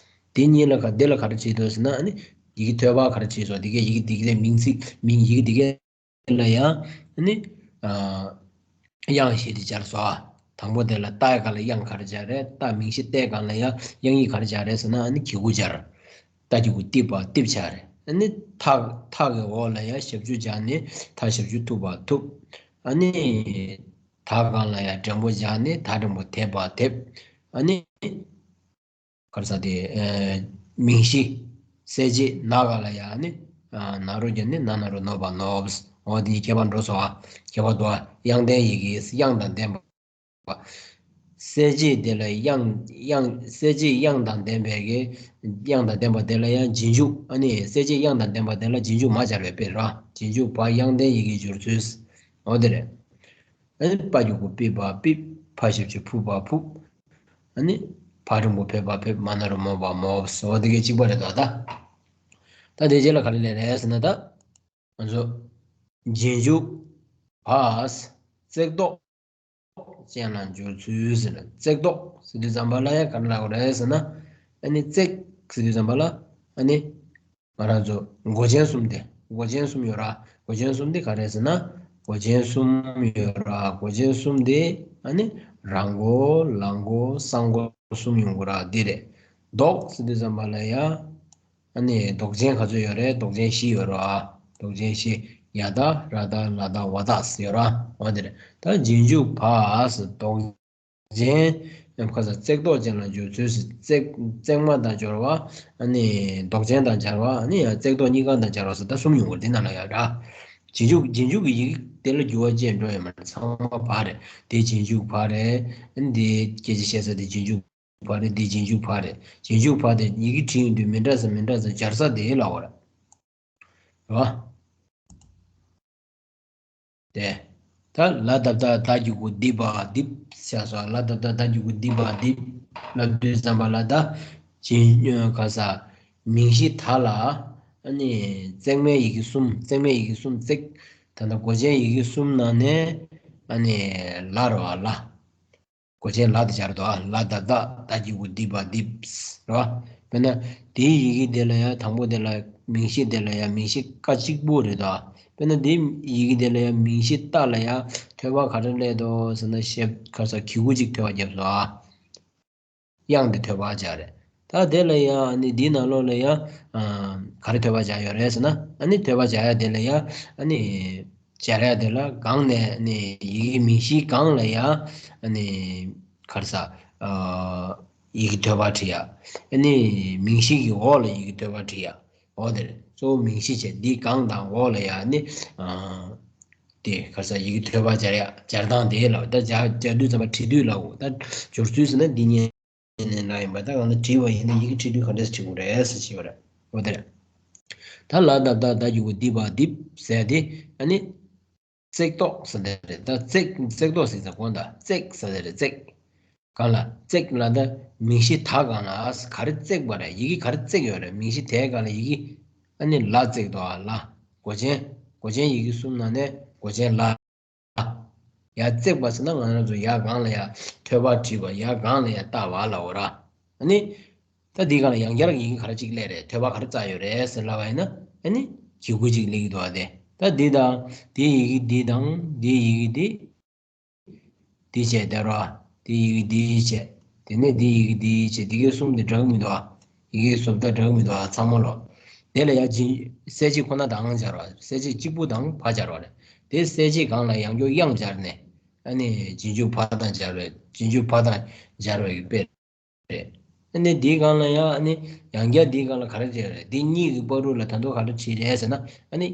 དེ་གཉིས་ལ་ག་དེ་ལ་ག་རེ་བྲིས་འདུག་ཟེར་ན། ཨ་ནི་ཡི་གེ་ཐོད་པ་ག་རེ་བྲིས་སོང་། དེ་གའི་ཡི་གེ་དེ་གའི་མིང་ཚིག་མིང་ཡི་གེ་དེ་གའི་ལ་ཡང་ནི། ཨ། དབྱངས་ཞེས་དེ་སྦྱར་སོ། དང་པོ་དེ་ལ་ཏའི་སྒང་ལ་དབྱངས་ག་རེ་སྦྱར་རེད། ཏ་མིང་གཞི་ཏའི་སྒང་ལ་ཡང་དབྱངས་ཡིག་ག་རེ་སྦྱར་རེད་ཟེར་ན། ཨ་ནི་གི་གུ་སྦྱར། ཏ་གི་གུ་ཏི་བ་ཏིབ་སྦྱར་རེད། ཨ་ནི་ཐ་ཐ་གི་འོག་ལ་ཡང་ཞབས་ཀྱུ་སྦྱར་ནས་ཐ་ཞབས་ཀྱུ་ཐུ་བ་ཐུབ། ཨ་ནི་ད་སྒང་ལ་ཡང་འགྲེང་བུ་སྦྱར་ནས་ད་འགྲེང་བུ་དེ་བ་དེབ། ཨ་ནི། ག་རེ་ཟ་དེ། ཨེ། མིང་གཞི། གསལ་བྱེད་ན་ག་ལ་ཡ་ནི། ཨ། ན་རོ་བརྒྱབ་ནས་ན་ན་རོ་ནོ་བ་ནོབས། འོ་དེ་ཁྱད་པར་འགྲོ་སོང་ཨ། ཁྱད་པར་འདུག་ཨ། དབྱངས་ལྡན་ཡི་གེ་དབྱངས་དང་ལྡན་པ། གསལ་བྱེད་དེ་ལ་དབྱངས་དབྱངས་གསལ་བྱེད་དབྱངས་དང་ལྡན་པའི་གི། དབྱངས་དང་ལྡན་པ་དེ་ལ་ཡང་རྗེས་འཇུག་ཨ་ནི་གསལ་བྱེད་དབྱངས་དང་ལྡན་པ་དེ་ལ་རྗེས་འཇུག་མ་སྦྱར་བའི་དཔེ་ར། རྗེས་འཇུག་བ་དབྱངས་ལྡན་ཡི་གེ་སྦྱོར་ཚུལ། འོ་དེ་རེད། ཨ་ནི་པ་གི་གུ་པི་བ་པིབ། ཕ་ཞབས་ཀྱུ་ཕུ་བ་ཕུབ། ཨ་ནི་ཕ་འགྲེང་བུ་ཕེ་བ་ཕེབ། མ་ན་རོ་མོ་བ་མོབ། འོ་དེ་གའི་གཅིག་པ་རེད་དོ་ད། ད་དེ་རྗེས་ལ་ག་རེ་ལས་རེད་ཟེར་ན་ད། ང་ཚོ་རྗེས་འཇུག་བ་བརྩེགས་འདོགས་ཅན་ལ་སྦྱོར་ཚུལ་ཟེར་ན། བརྩེགས་འདོགས་ཟེར་དུས་ཙམ་པ་ལ་ཡང་ག་རེ་ལབ་དགོས་རེད་ཟེར་ན། ཨ་ནི་བརྩེགས་ཟེར་དུས་ཙམ་པ་ལ་ཨ་ནི། ང་རང་ཚོ་མགོ་ཅན་གསུམ་དེ། མགོ་ཅན་གསུམ་ཡོད་ར། མགོ་ཅན་གསུམ་དེ་ག་རེ་ཟེར་ན། མགོ་ཅན་གསུམ་ཡོད་ར། མགོ་ཅན་གསུམ་དེ་ཨ་ནི་ར་མགོ་ལ་མགོ་ས་མགོ་གསུམ་ཡོང་གི་ར། འདི་རེད། འདོགས་ཟེར་དུས་ཙམ་པ་ལ་ཡ། ཨ་ནི་འདོགས་ཅན་ག་ཚོད་ཡོད་རེད། འདོགས་ཅན་བཞི་ཡོད་ར། འདོགས་ཅན་བཞི། ཡ་བཏགས་ར་བཏགས་ལ་བཏགས་བ་བཏགས་ཡོད་ར། འོ་དེ་རེད། ད་རྗེས་འཇུག་བ་ཟེར་འདོགས་ཅན། ཁ་ས་བརྩེགས་འདོགས་ཅན་ལ་སྦྱོར་ཚུལ་ཟེར། བརྩེགས་བརྩེགས་མ་དང་སྦྱོར་བ། ཨ་ནི་འདོགས་ཅན་དང་སྦྱར་བ། ཨ་ནི་ཡང་བརྩེགས་འདོགས་གཉིས་ཀ་དང་སྦྱར་བ་ཟེར། ད་གསུམ་ཡོང་གི་རེད། འདི་ནང་ལ་ཡ་ར། རྗེས་འཇུག་རྗེས་འཇུག་གི་ཡི་གེ་དེ་ལ་འགྱུར་བ་ཅན་འགྲོ་ཡོད་མ་རེད། ཚང་མ་བ་རེད། དེ་རྗེས་འཇུག་བ་རེད། འདི་སྐད་ཆ་བཤད་ས་དེ་རྗེས་འཇུག་བ་རེད། འདི་རྗེས་འཇུག་བ་རེད། རྗེས་འཇུག་བ་དེ་ཡི་གེ་བྲིས་ཡོང་དུས་མི་འདྲ་ས་མི་འདྲ་ས་སྦྱར་ས་དེ་ལ་འོ་ར། རེད་བ། དེ། ད་ལ་ད་བཏགས་ད་གི་གུ་དི་བ་དིབ་ཆགས་སོང་། ལ་ད་བཏགས་ད་གི་གུ་དི་བ་དིབ་ལབ་དུས་ཙམ་པ་ལ་ད་ཅི་ག་ས་མིང་གཞི་ད་ལ་ཨ་ནི་བརྩེགས་མའི་ཡི་གེ་གསུམ། བརྩེགས་མའི་ཡི་གེ་གསུམ་བརྩེགས། ད་ལྟ་མགོ་ཅན་ཡི་གེ་གསུམ་ནང་ནས་ཨ་ནི་ལ་རེད་བ། ལ། མགོ་ཅན་ལ་དེ་སྦྱར་དོ། ལ་ད་བཏགས་ད་གི་གུ་དི་བ་དིབ། རེད་བ། དཔེར་ན་དེའི་ཡི་གེ་དེ་ལ་ཡང་དང་པོ་དེ་ལ་མིང་གཞི་དེ་ལ་ཡང་མིང་གཞི་ཀ་གཅིག་པུ་རེད་དོ། དཔེར་ན་དེའི་ཡི་གེ་དེ་ལ་ཡང་མིང་གཞི་ཏ་ལ་ཡང་ཐོད་པ་ག་རེ་སླེབས་འདུག་ཟེར་ན་ཞེས་ག་ས་གི་གུ་གཅིག་ཐོད་པ་བརྒྱབ་སོང་ཨ། དབྱངས་དེ་ཐོད་པ་སྦྱར་རེད། ད་དེ་ལ་ཡང་ཨ་ནི་འདིའི་ནང་ལོགས་ལ་ཡང་ཨ་ག་རེ་ཐོད་པ་སྦྱར་ཡོད་རེད་ཟེར་ན། ཨ་ནི་ཐོད་པ་སྦྱར་ཡ་དེ་ལ་ཡང་ཨ་ནི་སྦྱར་ཡ་དེ་ལ་སྒང་ནས་ཨ་ནི་ཡི་གེ་མིང་གཞིའི་སྒང་ལ་ཡང་ཨ་ནི་ག་རེ་ཟ། ཨ་ཡི་གེ་ཐོད་པ་བྲིས་ཡ། ཨ་ནི་མིང་གཞི་གི་འོག་ལ་ཡི་གེ་ཐོད་པ་བྲིས་ཡ། འོ་དེ་རེད། གཙོ་བོ་མིང་གཞི་བྱས་འདི་སྒང་དང་འོག་ལ་ཡ་ནི། ཨ་དེ་ག་རེ་ཟ། ཡི་གེ་ཐོད་པ་སྦྱར་ཡ། སྦྱར་སྟངས་དེ་ལ་ད་སྦྱར་སྦྱར་དུས་ཙམ་པ་བྲིས་དུས་ལ་འོ་ད་སྦྱོར་ཚུལ་ཟེར་ན་འདི་གཉིས་ནས་ལ་ཡིན་པ། ད་གང་ལ་བྲིས་པ་ཡིན་ན་ཡི་གེ་བྲིས་དུས་ག་འདྲས་བྲིས་དགོས་རེད་ཟེར་བྱས་པ་རེད། འོ་དེ་རེད། ད་ལ་ད་བཏགས་ད་གི་གུ་དི་བ་དིབ་ཟེར་དེ་ཨ་ནི། བརྩེགས་ཏོག་ཟེར་དེ་རེད། ད་བརྩེགས་བརྩེགས་ཏོག་ཟེར་ཙམ་གོང་ད་བརྩེགས་ཟེར་དེ་རེད། བརྩེགས། གང་ལ་བརྩེགས་ལ་ད་མིང་གཞི་ད་གང་ལ་ག་རེ་བརྩེགས་པ་རེད། ཡི་གེ་ག་རེ་བརྩེགས་ཡོད་རེད། མིང་གཞི་དེ་གང་ལ་ཡི་གེ་ཨ་ནི་ལ་བརྩེགས་འདུག་ཨ། ལ། མགོ་ཅན། མགོ་ཅན་ཡི་གེ་གསུམ་ནང་ནས་མགོ་ཅན་ལ། ཡ་བརྩེགས་པ་ཟེར་ན་ང་རང་ཚོ་ཡ་གང་ལ་ཡ་ཐོད་པ་བྲིས་པ། ཡ་གང་ལ་ཡ་བཏགས་པ་ལ་འོ་ར། ཨ་ནི། ད་འདི་གང་ལ་ཡང་བསྐྱར་ཡི་གེ་ག་རེ་གཅིག་སླེབས་རེད། ཐོད་པ་ག་རེ་བཏགས་ཡོད་རེད་ཟེར་ལབ་པ་ཡིན་ན་ཨ་ནི་གི་གུ་གཅིག་སླེབས་ཀྱི་འདུག་ཨ། དེ་ད་འདི་དང་འདི་ཡི་གེ་འདི་དང་འདི་ཡི་གེ་འདི། འདི་བྱས་དེ་རོ། འདི་ཡི་གེ་འདི་བྱས། དེ་ནས་འདི་ཡི་གེ་འདི་བྱས། འདི་གའི་གསུམ་འདི་འདྲ་གི་མི་འདུག་ཨ། ཡི་གེའི་བཟོ་ལྟ་འདྲ་གི་མི་འདུག་ཨ། ཚང་མ་ལོ། དེ་ལ་ཡང་གཅིག་གསལ་བྱེད་ཁོ་ན་དང་སྦྱར་བ། གསལ་བྱེད་གཅིག་པུ་དང་བ་སྦྱར་བ་རེད། དེ་གསལ་བྱེད་སྒང་ལ་ཡང་སྐྱོར་དབྱངས་སྦྱར་ནས་ཨ་ནི་རྗེས་འཇུག་བ་དང་སྦྱར་བའི་རྗེས་འཇུག་བ་དང་སྦྱར་བའི་དཔེ་རེད། ཨ་ནི་འདིའི་སྒང་ལ་ཡང་ཨ་ནི་ཡང་བསྐྱར་འདིའི་སྒང་ལ་ག་རེ་བྱས་རེད། འདི་གཉིས་ཀྱི་བར་དུ་ལ་ད་དུང་ག་རེ་བྲིས་རེད་ཟེར་ན་ཨ་ནི་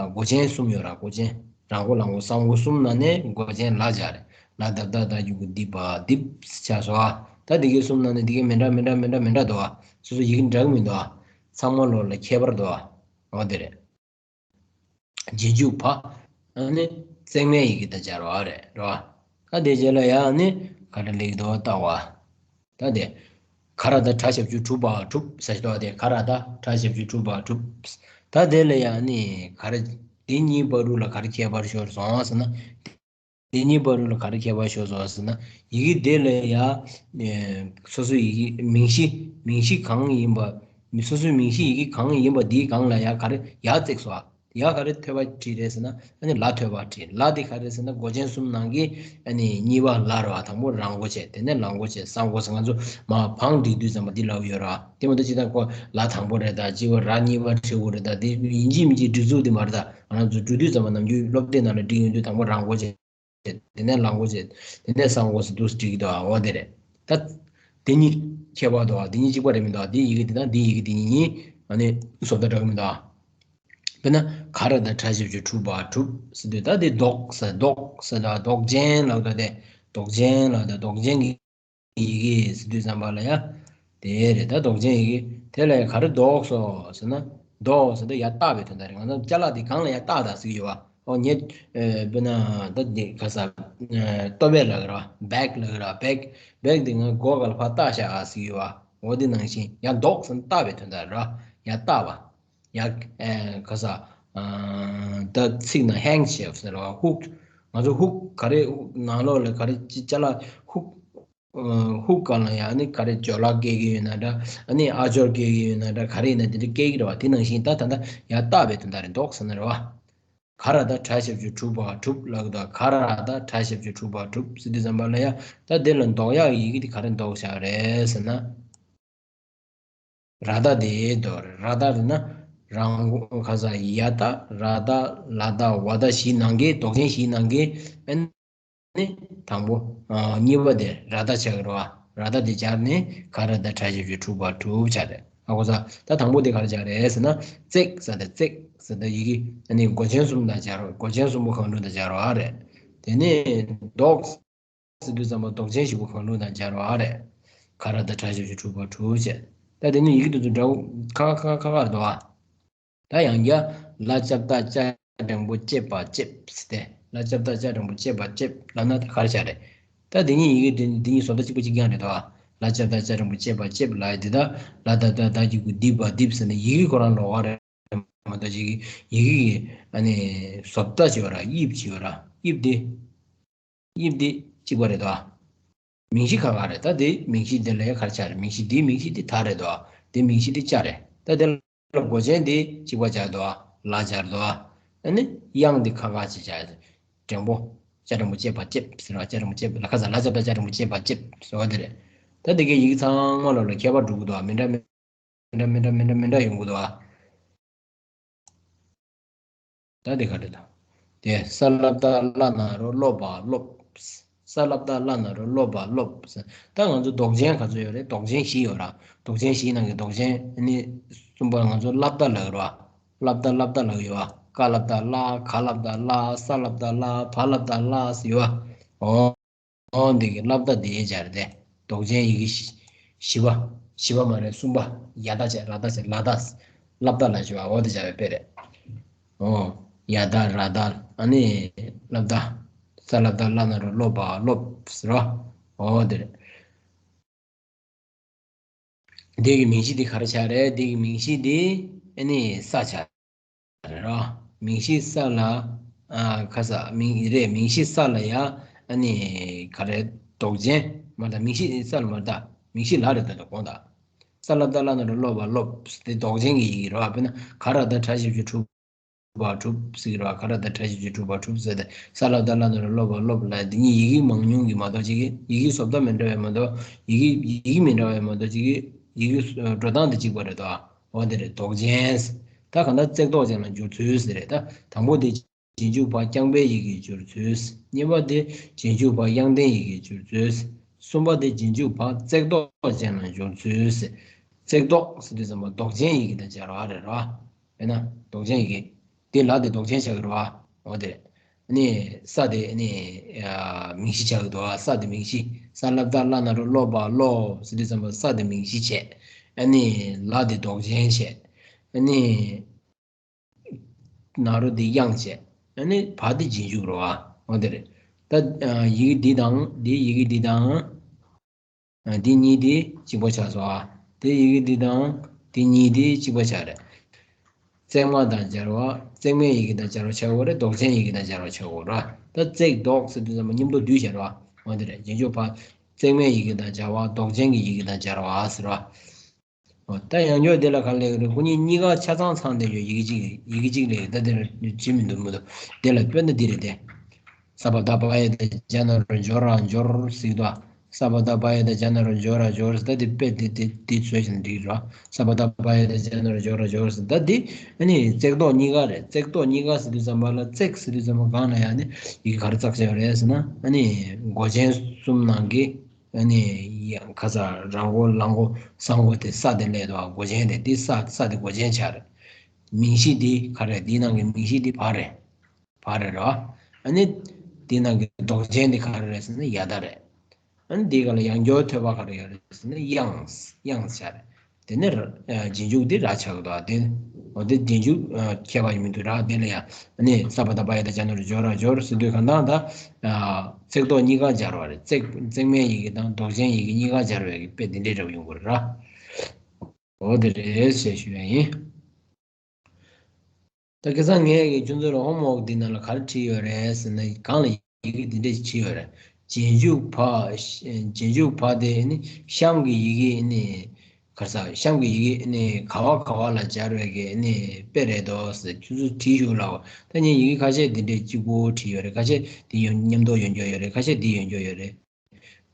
མགོ་ཅན་གསུམ་ཡོད་ར། མགོ་ཅན། རང་མགོ་ལ་མགོ་ས་མགོ་གསུམ་ནང་ནས་མགོ་ཅན་ལ་སྦྱར་རེད། ལ་ད་བཏགས་ད་གི་གུ་དི་བ་དིབ་ཆགས་སོང་ཨ། ད་འདི་གའི་གསུམ་ནང་ནས་འདི་གའི་མི་འདྲ་མི་འདྲ་མི་འདྲ་མི་འདྲ་འདུག་ཨ། སོ་སོ་ཡི་གེ་འདྲ་གི་མི་འདུག་ཨ། ཚང་མ་ལོ་ལ་ཁྱད་པར་འདུག་ཨ། འོ་དེ་རེད། རྗེས་འཇུག་བ། ཨ་ནི་བརྩེགས་མའི་ཡི་གེ་དང་སྦྱར་བ་རེད། རེད་བ། ཨ་དེ་རྗེས་ལ་ཡང་ཨ་ནི་ག་རེ་སླེབས་འདུག་བལྟ་བ། ད་དེ། ག་ར་ད་བྲ་ཞབས་ཀྱུ་གྲུ་བ་གྲུབ་ཟེར་ཞིག་འདུག་བ། དེ་ག་ར་ད་བྲ་ཞབས་ཀྱུ་གྲུ་བ་གྲུབ། ད་དེ་ལ་ཡང་ཨ་ནི་ག་རེ། དེ་གཉིས་བར་དུ་ལ་ག་རེ་ཁྱད་པར་ཤོར་སོང་ཟེར་ན། དེ་གཉིས་བར་དུ་ལ་ག་རེ་ཁྱད་པར་ཤོར་སོང་ཟེར་ན། ཡི་གེ་དེ་ལ་ཡ། ཨེ། སོ་སོའི་ཡི་གེ་མིང་གཞི། མིང་གཞི་གང་ཡིན་པ། མི་སོ་སོའི་མིང་གཞི་ཡི་གེ་གང་ཡིན་པ་དེའི་སྒང་ལ་ཡ་ག་རེ་ཡ་བརྩེགས་སོ། ཡ་ག་རེ་ཐོད་པ་བྲིས་རེད་ཟེར་ན་ཨ་ནི་ལ་ཐོད་པ་བྲིས། ལ་དེ་ག་རེ་ཟེར་ན་མགོ་ཅན་གསུམ་ནང་གི་ཨ་ནི་གཉིས་པ་ལ་རེད་བ། དང་པོ་ར་མགོ་བྱས། དེ་ནས་ལ་མགོ་བྱས། ས་མགོ་ཟེར། ང་ཚོ་མ་བང་སྒྲིག་དུས་ཙམ་པ་འདི་ལབ་ཡོད་ར། དེ་མ་གཏོགས་ཅི་ད་ཁོ་ལ་དང་པོ་རེད་ད། གཅིག་པ་ར་གཉིས་པ་བྲིས་དགོས་རེད་ད། དེ་ཡིན་གཅིག་མིན་གཅིག་སྒྲིག་འཛུགས་དེ་མ་རེད་ད། ང་རང་ཚོ་འགྲོ་དུས་ཙམ་པ་ནམ་རྒྱུན་སློབ་དེབ་ནང་ལ་བྲིས་ཡོང་དུས་དང་པོ་ར་མགོ་བྱས། དེ་ནས་ལ་མགོ་བྱས། དེ་ནས་ས་མགོ་ཟེར་འདུག་སེ་བྲིས་ཀྱི་འདུག་ཨ། འོ་དེ་རེད། ད། དེ་གཉིས་ཁྱད་པར་འདུག་ཨ། དེ་གཉིས་གཅིག་པ་རེད་མི་འདུག་ཨ། དེའི་ཡི་གེ་དེ་དང་དེའི་ཡི་གེ་དེ་གཉིས་ཨ་ནི་བཟོ་ལྟ་འདྲ་གི་མི་འདུག་ཨ། དཔེར་ན་ག་ར་ད་བྲ་ཞབས་ཀྱུ་གྲུ་བ་གྲུབ་ཟེར་དུས་ད་དེ་མདོག་ཟེར། མདོག་ཟེར་ད་མདོག་ཅན་ལབ་ད། དེ་མདོག་ཅན་ལབ་ད། མདོག་ཅན་གྱི་ཡི་གེ་ཟེར་དུས་ཙམ་པ་ལ་ཡ། དེ་རེད། ད་མདོག་ཅན་ཡི་གེ་དེ་ལ་ཡ་ག་རེ་འདོགས་སོང་ཟེར་ན། འདོགས་ཟེར་ད་ཡ་བཏགས་པའི་དོན་དག་རེད། ང་ཚོ་ཅ་ལག་དེ་གང་ལ་ཡ་བཏགས་ད་ཟེར་གྱི་ཡོད་པ། ཨོ་ངས། ཨེ། དཔེར་ན་ད་འདི་ག་ས། ཨེ། ལྟོ་ཕད་ལབ་ཀྱི་རེད་བ། བེག་ལབ་ཀྱི་རེད་བ། བེག་བེག་འདི་ང་སྒོ་སྒང་ལ་ཕར་བཏགས་བཞག་ཨ་ཟེར་གྱི་ཡོད་པ། འོ་འདི་ནང་བཞིན་ཡ་འདོགས་ཟེར་ན་བཏགས་པའི་དོན་དག་རེད་བ། ཡ་བཏགས་པ། ཡ། ཨེ། ག་ས། ཨ། ད་ཚིག་ནང་ཧེང་ཤེབ་ཟེར་བ། ཧུག་ང་ཚོ་ཧུག་ག་རེ་ནང་ལོགས་ལ་ག་རེ་ཅི་ཅ་ལག་ཧུག་ཨ། ཧུག་སྒང་ལ་ཡ་ཨ་ནི་ག་རེ་ཅོ་ལག་བཀལ་གྱི་ཡོད་ན་འདྲ། ཨ་ནི་ཨ་ཅོར་བཀལ་གྱི་ཡོད་ན་འདྲ། ག་རེ་ཡིན་ན་དེ་འདྲ་བཀལ་གྱི་རེད་བ། དེ་ནང་བཞིན་ད་ད་ལྟ་ཡ་བཏགས་པའི་དོན་དག་རེད། འདོགས་ཟེར་ན་རེད་བ། ག་ར་ད་བྲ་ཞབས་ཀྱུ་གྲུ་བ་གྲུབ་ལབ་ཀྱི་འདུག་ག་ར་ད་བྲ་ཞབས་ཀྱུ་གྲུ་བ་གྲུབ་ཟེར་དུས་ཙམ་པ་ལ་ཡ། ད་དེ་ལ་འདོགས་ཡག་ཡི་གེ་དེ་ག་རེ་འདོགས་བཞག་རེད་ཟེར་ན། ར་ད་དེ་འདོགས་རེད། ར་ད་རེད་ན། རང་ག་ས་ཡ་ད་ར་ད་ལ་ད་བ་ད་བཞི་ནང་གི་མདོག་ཅན་བཞི་ནང་གི་ཨ་ནི་དང་པོ། ཨ། གཉིས་པ་དེ་ར་ད་ཆགས་ཀྱི་རེད་བ། ར་ད་དེ་སྦྱར་ནས་ག་ར་ད་བྲ་ཞབས་ཀྱུ་གྲུ་བ་གྲུབ་ཆགས་རེད། གོ་ས། ད་དང་པོ་དེ་ག་རེ་སྦྱར་རེད་ཟེར་ན། བརྩེགས་ཟེར་ཏེ། བརྩེགས་ཟེར་ཏེ་ཡི་གེ་ཨ་ནི་མགོ་ཅན་གསུམ་དང་སྦྱར་བ། མགོ་ཅན་གསུམ་པོ་གང་རུང་དང་སྦྱར་བ་རེད། དེ་ནས་ལྡོག་ཟེར་དུས་ཙམ་པ་ལྡོག་ཅན་བཞི་པོ་གང་རུང་དང་སྦྱར་བ་རེད། ག་ར་བཏགས་གྲ་ཞབས་ཀྱུ་གྲུ་བ་གྲུ་བྱས། ད་དེ་ནས་ཡི་གེ་དེ་ཚོ་འདྲ་བོ་ཁ་ཁ་ཁ་ཁ་རེད་དོ། ད་ཡང་བསྐྱར་ལ་ལྕགས་བཏགས་ལྕ་འགྲེང་བུ་ལྕེབ་པ་ལྕེབས་ཟེར་ཏེ། ལ་ལྕགས་བཏགས་ལྕ་འགྲེང་བུ་ལྕེབ་པ་ལྕེབས་ལབ་ན་ད་ག་རེ་བྱས་རེད། ད་དེ་གཉིས་ཡི་གེ་དེ་འདི་གཉིས་བཟོ་ལྟ་གཅིག་པ་གཅིག་རྐྱང་རེད་དོ། ལ་ལྕགས་བཏགས་ལྕ་འགྲེང་བུ་ལྕེབ་པ་ལྕེབས་ལབ་ཡ་འདི་ད་ལ་ད་ད་ད་གི་གུ་ལྡིབ་པ་ལྡིབས་ཟེར་ནས་ཡི་གེ་ཁོ་རང་ལོགས་ཀ་རེད་མ་གཏོགས། ཅིག་ཡི་གེ་ཡི་གེ་གི་ཨ་ནི་བཟོ་ལྟ་ཅིག་ཡོད་ར། དབྱིབས་ཅིག་ཡོད་ར། དབྱིབས་དེ། དབྱིབས་འདི་གཅིག་པ་རེད་དོ། མིང་གཞི་ཁ་ཁ་རེད། ད་དེ་མིང་གཞི་འདི་ལ་ཡ་ག་རེ་ཆགས་རེད། མིང་གཞི་འདིའི་མིང་གཞི་འདི་ད་རེད་དོ། དེ་མིང་གཞི་འདི་ལྕ་རེད། ད་དེ་ལ་མགོ་ཅན་འདི་གཅིག་པ་སྦྱར་དོ། ལ་སྦྱར་དོ། ཨ་ནི་དབྱངས་འདི་ཁ་ཁ་ཅིག་བྱས། འགྲེང་བུ། ལྕ་འགྲེང་བུ་ལྕེབ་པ་ལྕེབས་ཟེར་བ། ལྕ་འགྲེང་བུ་ལྕེབ་ལ་ཁ་ས་ལ་ལྕགས་བཏགས་ལྕ་འགྲེང་བུ་ལྕེབ་པ་ལྕེབས་ཟེར་བ་དེ་རེད། ད་དེ་གའི་ཡི་གེ་ཚང་མ་ལོགས་ལ་ཁྱད་པར་འགྲོ་གི་འདུག་མི་འདྲ་མི་མི་འདྲ་མི་འདྲ་མི་འདྲ་མི་འདྲ་ཡོང་གི་འདུག་ཨ། ད་དེ་ག་རེ་ད། དེ་ས་ལ་བཏགས་སླ་ན་རོ་སློ་བ་སློབས། ས་ལ་བཏགས་སླ་ན་རོ་སློ་བ་སློབས། ད་ང་ཚོ་ལྡོག་ཅན་ག་ཚོད་ཡོད་རེད། ལྡོག་ཅན་བཞི་ཡོད་ར། ལྡོག་ཅན་བཞིའི་ནང་གི་ལྡོག་ཅན་ཨ་ནི་གསུམ་པ་ང་ཚོ་སླ་བཏགས་ལབ་ཡོད་ར། སླ་བཏགས་སླ་བཏགས་ལབ་ཡོད་ར། ཀ་ལ་བཏགས་ཀླ། ག་ལ་བཏགས་གླགས། ས་ལ་བཏགས་སླ། བ་ལ་བཏགས་བླ་ཟེར་ཡོད་ར། འོ། འོ་འདི་གི་སླ་བཏགས་འདི་སྦྱར་ཏེ། ལྡོག་ཅན་ཡི་གེ་བཞི་བཞི་པ། བཞི་པ་མ་རེད། གསུམ་པ། ཡ་བཏགས་བྱས། ར་བཏགས་བྱས། ལ་བཏགས། སླ་བཏགས་ལ་བཞི་པ། འོ་དེ་སྦྱར་བའི་དཔེ་རེད། འོ། ཡ་བཏགས་ར་བཏགས་ཨ་ནི་སླ་བཏགས། ས་ལ་བཏགས་སླ་ན་རོ་སློ་བ་སློབས་ཟེར་རོ། འོ་དེ་རེད། འདི་གི་མིང་གཞི་འདི་ག་རེ་ཆགས་རེད། འདི་གི་མིང་གཞི་འདི་ཨ་ནི་ས་ཆགས་རེད་རོ། མིང་གཞི་ས་ལ། ཨ་ཁ་ས་མིང་རེད། མིང་གཞི་ས་ལ་ཡ་ཨ་ནི་ག་རེ་ལྡོག་ཅན་མ་ད། མིང་གཞི་ས་ལ་མ་ད། མིང་གཞི་ལ་རེད་ད་དོ་དགོངས་དག་ས་ལ་བཏགས་སླ་ན་རོ་སློ་བ་སློབས། དེ་ལྡོག་ཅན་གྱི་ཡི་གེ་རེད་བ། དཔེར་ན་ག་ར་བཏགས་གྲ་ཞབས་ཀྱུ་གྲུ་བ་གྲུབ་ཟེར་གི་རེད་བ། ག་ར་བཏགས་གྲ་ཞབས་ཀྱུ་གྲུ་བ་གྲུབ་ཟེར་ཏེ། ས་ལ་བཏགས་སླ་ན་རོ་སློ་བ་སློབས་ལ་དེ་གཉིས་ཡི་གེ་མང་ཉུང་གི་མ་གཏོགས་ཅིག་གི་ཡི་གེ་བཟོ་ལྟ་མི་འདྲ་བས་མ་གཏོགས། ཡི་གེ་ཡི་གེ་མི་འདྲ་བས་མ་གཏོགས་ཅིག་གི་ཡི་གེ་འགྲོ་སྟངས་དེ་གཅིག་པ་རེད་དོ། འོ་དེ་རེད། ལྡོག་ཅན། ད་གང་ལྟར་བརྩེགས་ལྡོག་ཅན་ལ་འགྱུར་ཚུལ་ཟེར་རེད། ད་དང་པོ་དེ་རྗེས་འཇུག་བ་རྐྱང་པའི་ཡི་གེར་འགྱུར་ཚུལ། གཉིས་པ་དེ་རྗེས་འཇུག་བ་དབྱངས་ལྡན་ཡི་གེར་འགྱུར་ཚུལ། གསུམ་པ་དེ་རྗེས་འཇུག་བ་བརྩེགས་ལྡོག་ཅན་ལ་འགྱུར་ཚུལ། བརྩེགས་ལྡོག་ཟེར་དུས་ཙམ་པ་ལྡོག་ཅན་ཡི་གེ་དང་སྦྱར་བ་རེད་རོ། དཔེར་ན་ལྡོག་ཅན་ཡི་གེ། དེ་ལ་དེ་ལྡོག་ཅན་ཆགས་ཀྱི་རེད་བ། འོ་དེ་རེད། ཨ་ནི་ས་དེ་ཨ་ནི་མིང་གཞི་ཆགས་ཀྱི་འདུག་བ། ས་དེ་མིང་གཞི། ས་ལ་བཏགས་སླ་ན་རོ་སློ་བ་སློབས་ཟེར་དུས་ཙམ་པ་ས་དེ་མིང་གཞི་བྱས། ཨ་ནི་ལ་དེ་ལྡོག་ཅན་བྱས། ཨ་ནི་ན་རོ་དེ་དབྱངས་བྱས། ཨ་ནི་བ་དེ་རྗེས་འཇུག་རེད་བ། འོ་དེ་རེད། ད་ཡི་གེ་འདི་དང་འདི་ཡི་གེ་འདི་དང་། འདི་གཉིས་དེ་གཅིག་པ་ཆགས་སོང་ཨ། དེ་ཡི་གེ་འདི་དང་དེ་གཉིས་དེ་གཅིག་པ་ཆགས་རེད། བརྩེགས་མ་དང་སྦྱར་བ། བརྩེགས་མའི་ཡི་གེ་དང་སྦྱར་བ་ཆགས་ཡོད་རེད། ལྡོག་ཅན་ཡི་གེ་དང་སྦྱར་བ་ཆགས་ཡོད་རེད། ད་བརྩེགས་ལྡོག་ཟེར་དུས་ཙམ་པ་མཉམ་དུ་བསྡུས་བྱས་རེད་བ། འོ་དེ་རེད། རྗེས་འཇུག་བ། བརྩེགས་མའི་ཡི་གེ་དང་སྦྱར་བ། ལྡོག་ཅན་གྱི་ཡི་གེ་དང་སྦྱར་བ་ཟེར་བ། འོ་ད་ཡང་བསྐྱར་དེ་ལ་ག་རེ་ལབ་ཀྱི་རེད། ཁོ་གཉིས་གཉིས་ཀ་ཆ་ཚང་ཚང་བསྡད་ཡོད། ཡི་གེ་གཅིག་ཡི་གེ་གཅིག་ལབ་ཡོད། ད་དེ་ལ་བྱེད་མི་འདུག་མི་འདུག་དེ་ལ་དཔེར་ན་འདི་རེད་དེ། ས་པ་ད་བ་ཡ་བཏགས་སྦྱར་ན་རོ་སྦྱོ་ར་སྦྱོར་ཟེར་གྱི་འདུག་ཨ། ས་པ་ད་བ་ཡ་བཏགས་སྦྱར་ན་རོ་སྦྱོ་ར་སྦྱོར་ཟེར། ད་དེ་དཔེ་དེ་དེ་དེ་བཟོས་ཤིང་འགྲིག་རོ། ས་པ་ད་བ་ཡ་བཏགས་སྦྱར་ན་རོ་སྦྱོ་ར་སྦྱོར་ཟེར། ད་དེ་ཨ་ནི་བརྩེགས་ལྡོག་གཉིས་ཀ་རེད། བརྩེགས་ལྡོག་གཉིས་ཀ་ཟེར་དུས་ཙམ་པ་ལ་བརྩེགས་ཟེར་དུས་ཙམ་པ་གང་ལ་ཡང་ནི་ཡི་གེ་ག་རེ་བཏགས་བྱས་ཡོད་རེད་ཟེར་ན། ཨ་ནི་མགོ་ཅན་གསུམ་ནང་གི་ཨ་ནི་ཡ་ཁ་ས་ར་མགོ་ལ་མགོ་ས་མགོ་དེ་ས་དེ་སླེབས་འདུག་ཨ། མགོ་ཅན་དེ་དེ་ས་ས་དེ་མགོ་ཅན་ཆགས་རེད། མིང་གཞི་དེ་ག་རེ། དེའི་ནང་གི་མིང་གཞི་དེ་བ་རེད། བ་རེད་རོ། ཨ་ནི་དེའི་ནང་གི་ལྡོག་ཅན་དེ་ག་རེ་རེད་ཟེར་ན་ཡ་བཏགས་རེད། ཨ་ནི་དེའི་སྒང་ལ་ཡང་བསྐྱར་ཐོད་པ་ག་རེ་ཡོད་རེད་ཟེར་ན་དབྱངས། དབྱངས་ཆགས་རེད། དེ་ནས་ར་རྗེས་འཇུག་དེ་ར་ཆགས་ཀྱི་འདུག་ཨ། དེ་འོ་དེ་རྗེས་འཇུག་ཁྱད་པར་ཡོད་མི་འདུག་ར། དེ་ལ་ཡང་ཨ་ནི་ས་པ་ད་བ་ཡ་བཏགས་སྦྱར་ན་རོ་སྦྱོ་ར་སྦྱོར་ཟེར་དུས་གང་ལྟར་ད་བརྩེགས་ལྡོག་གཉིས་ཀ་སྦྱར་བ་རེད། བརྩེགས་བརྩེགས་མའི་ཡི་གེ་དང་ལྡོག་ཅན་ཡི་གེ་གཉིས་ཀ་སྦྱར་བའི་དཔེ་དེ་འདྲའི་འདྲ་བོ་ཡོང་གི་རེད་ར། འོ་དེ་རེད་ཞེས་ཞུ་ཡ་ཡིན། ད་ཁ་སང་ངས་ཀྱི་ཁྱོད་ཚོ་ལ་ཧོམ་ཝོག་འདི་ནང་ལ་ག་རེ་བྲིས་ཡོད་རེད་ཟེར་ན། སྒང་ལ་ཡི་གེ་འདི་འདྲས་བྲིས་ཡོད་རེད། རྗེས་འཇུག་བ། རྗེས་འཇུག་བ་དེ་ནི་གཤམ་གྱི་ཡི་གེ་ནི་ག་རེ་ཟ། གཤམ་གྱི་ཡི་གེ་ནི་ག་བ་ག་བ་ལ་སྦྱར་བའི་གི་ནི་དཔེ་རེད་དོ་ཟེར་ཁྱོད་ཚོ་བྲིས་ཤོག་ལབ། ད་ངས་ཡི་གེ་ཁ་ཤས་འདི་འདྲས་གཅིག་པོ་བྲིས་ཡོད་རེད། ཁ་ཤས་འདི་ཡོད་མཉམ་དུ་ཡོད་རྒྱུ་ཡོད་རེད། ཁ་ཤས་འདི་ཡོད་རྒྱུ་ཡོད་རེད།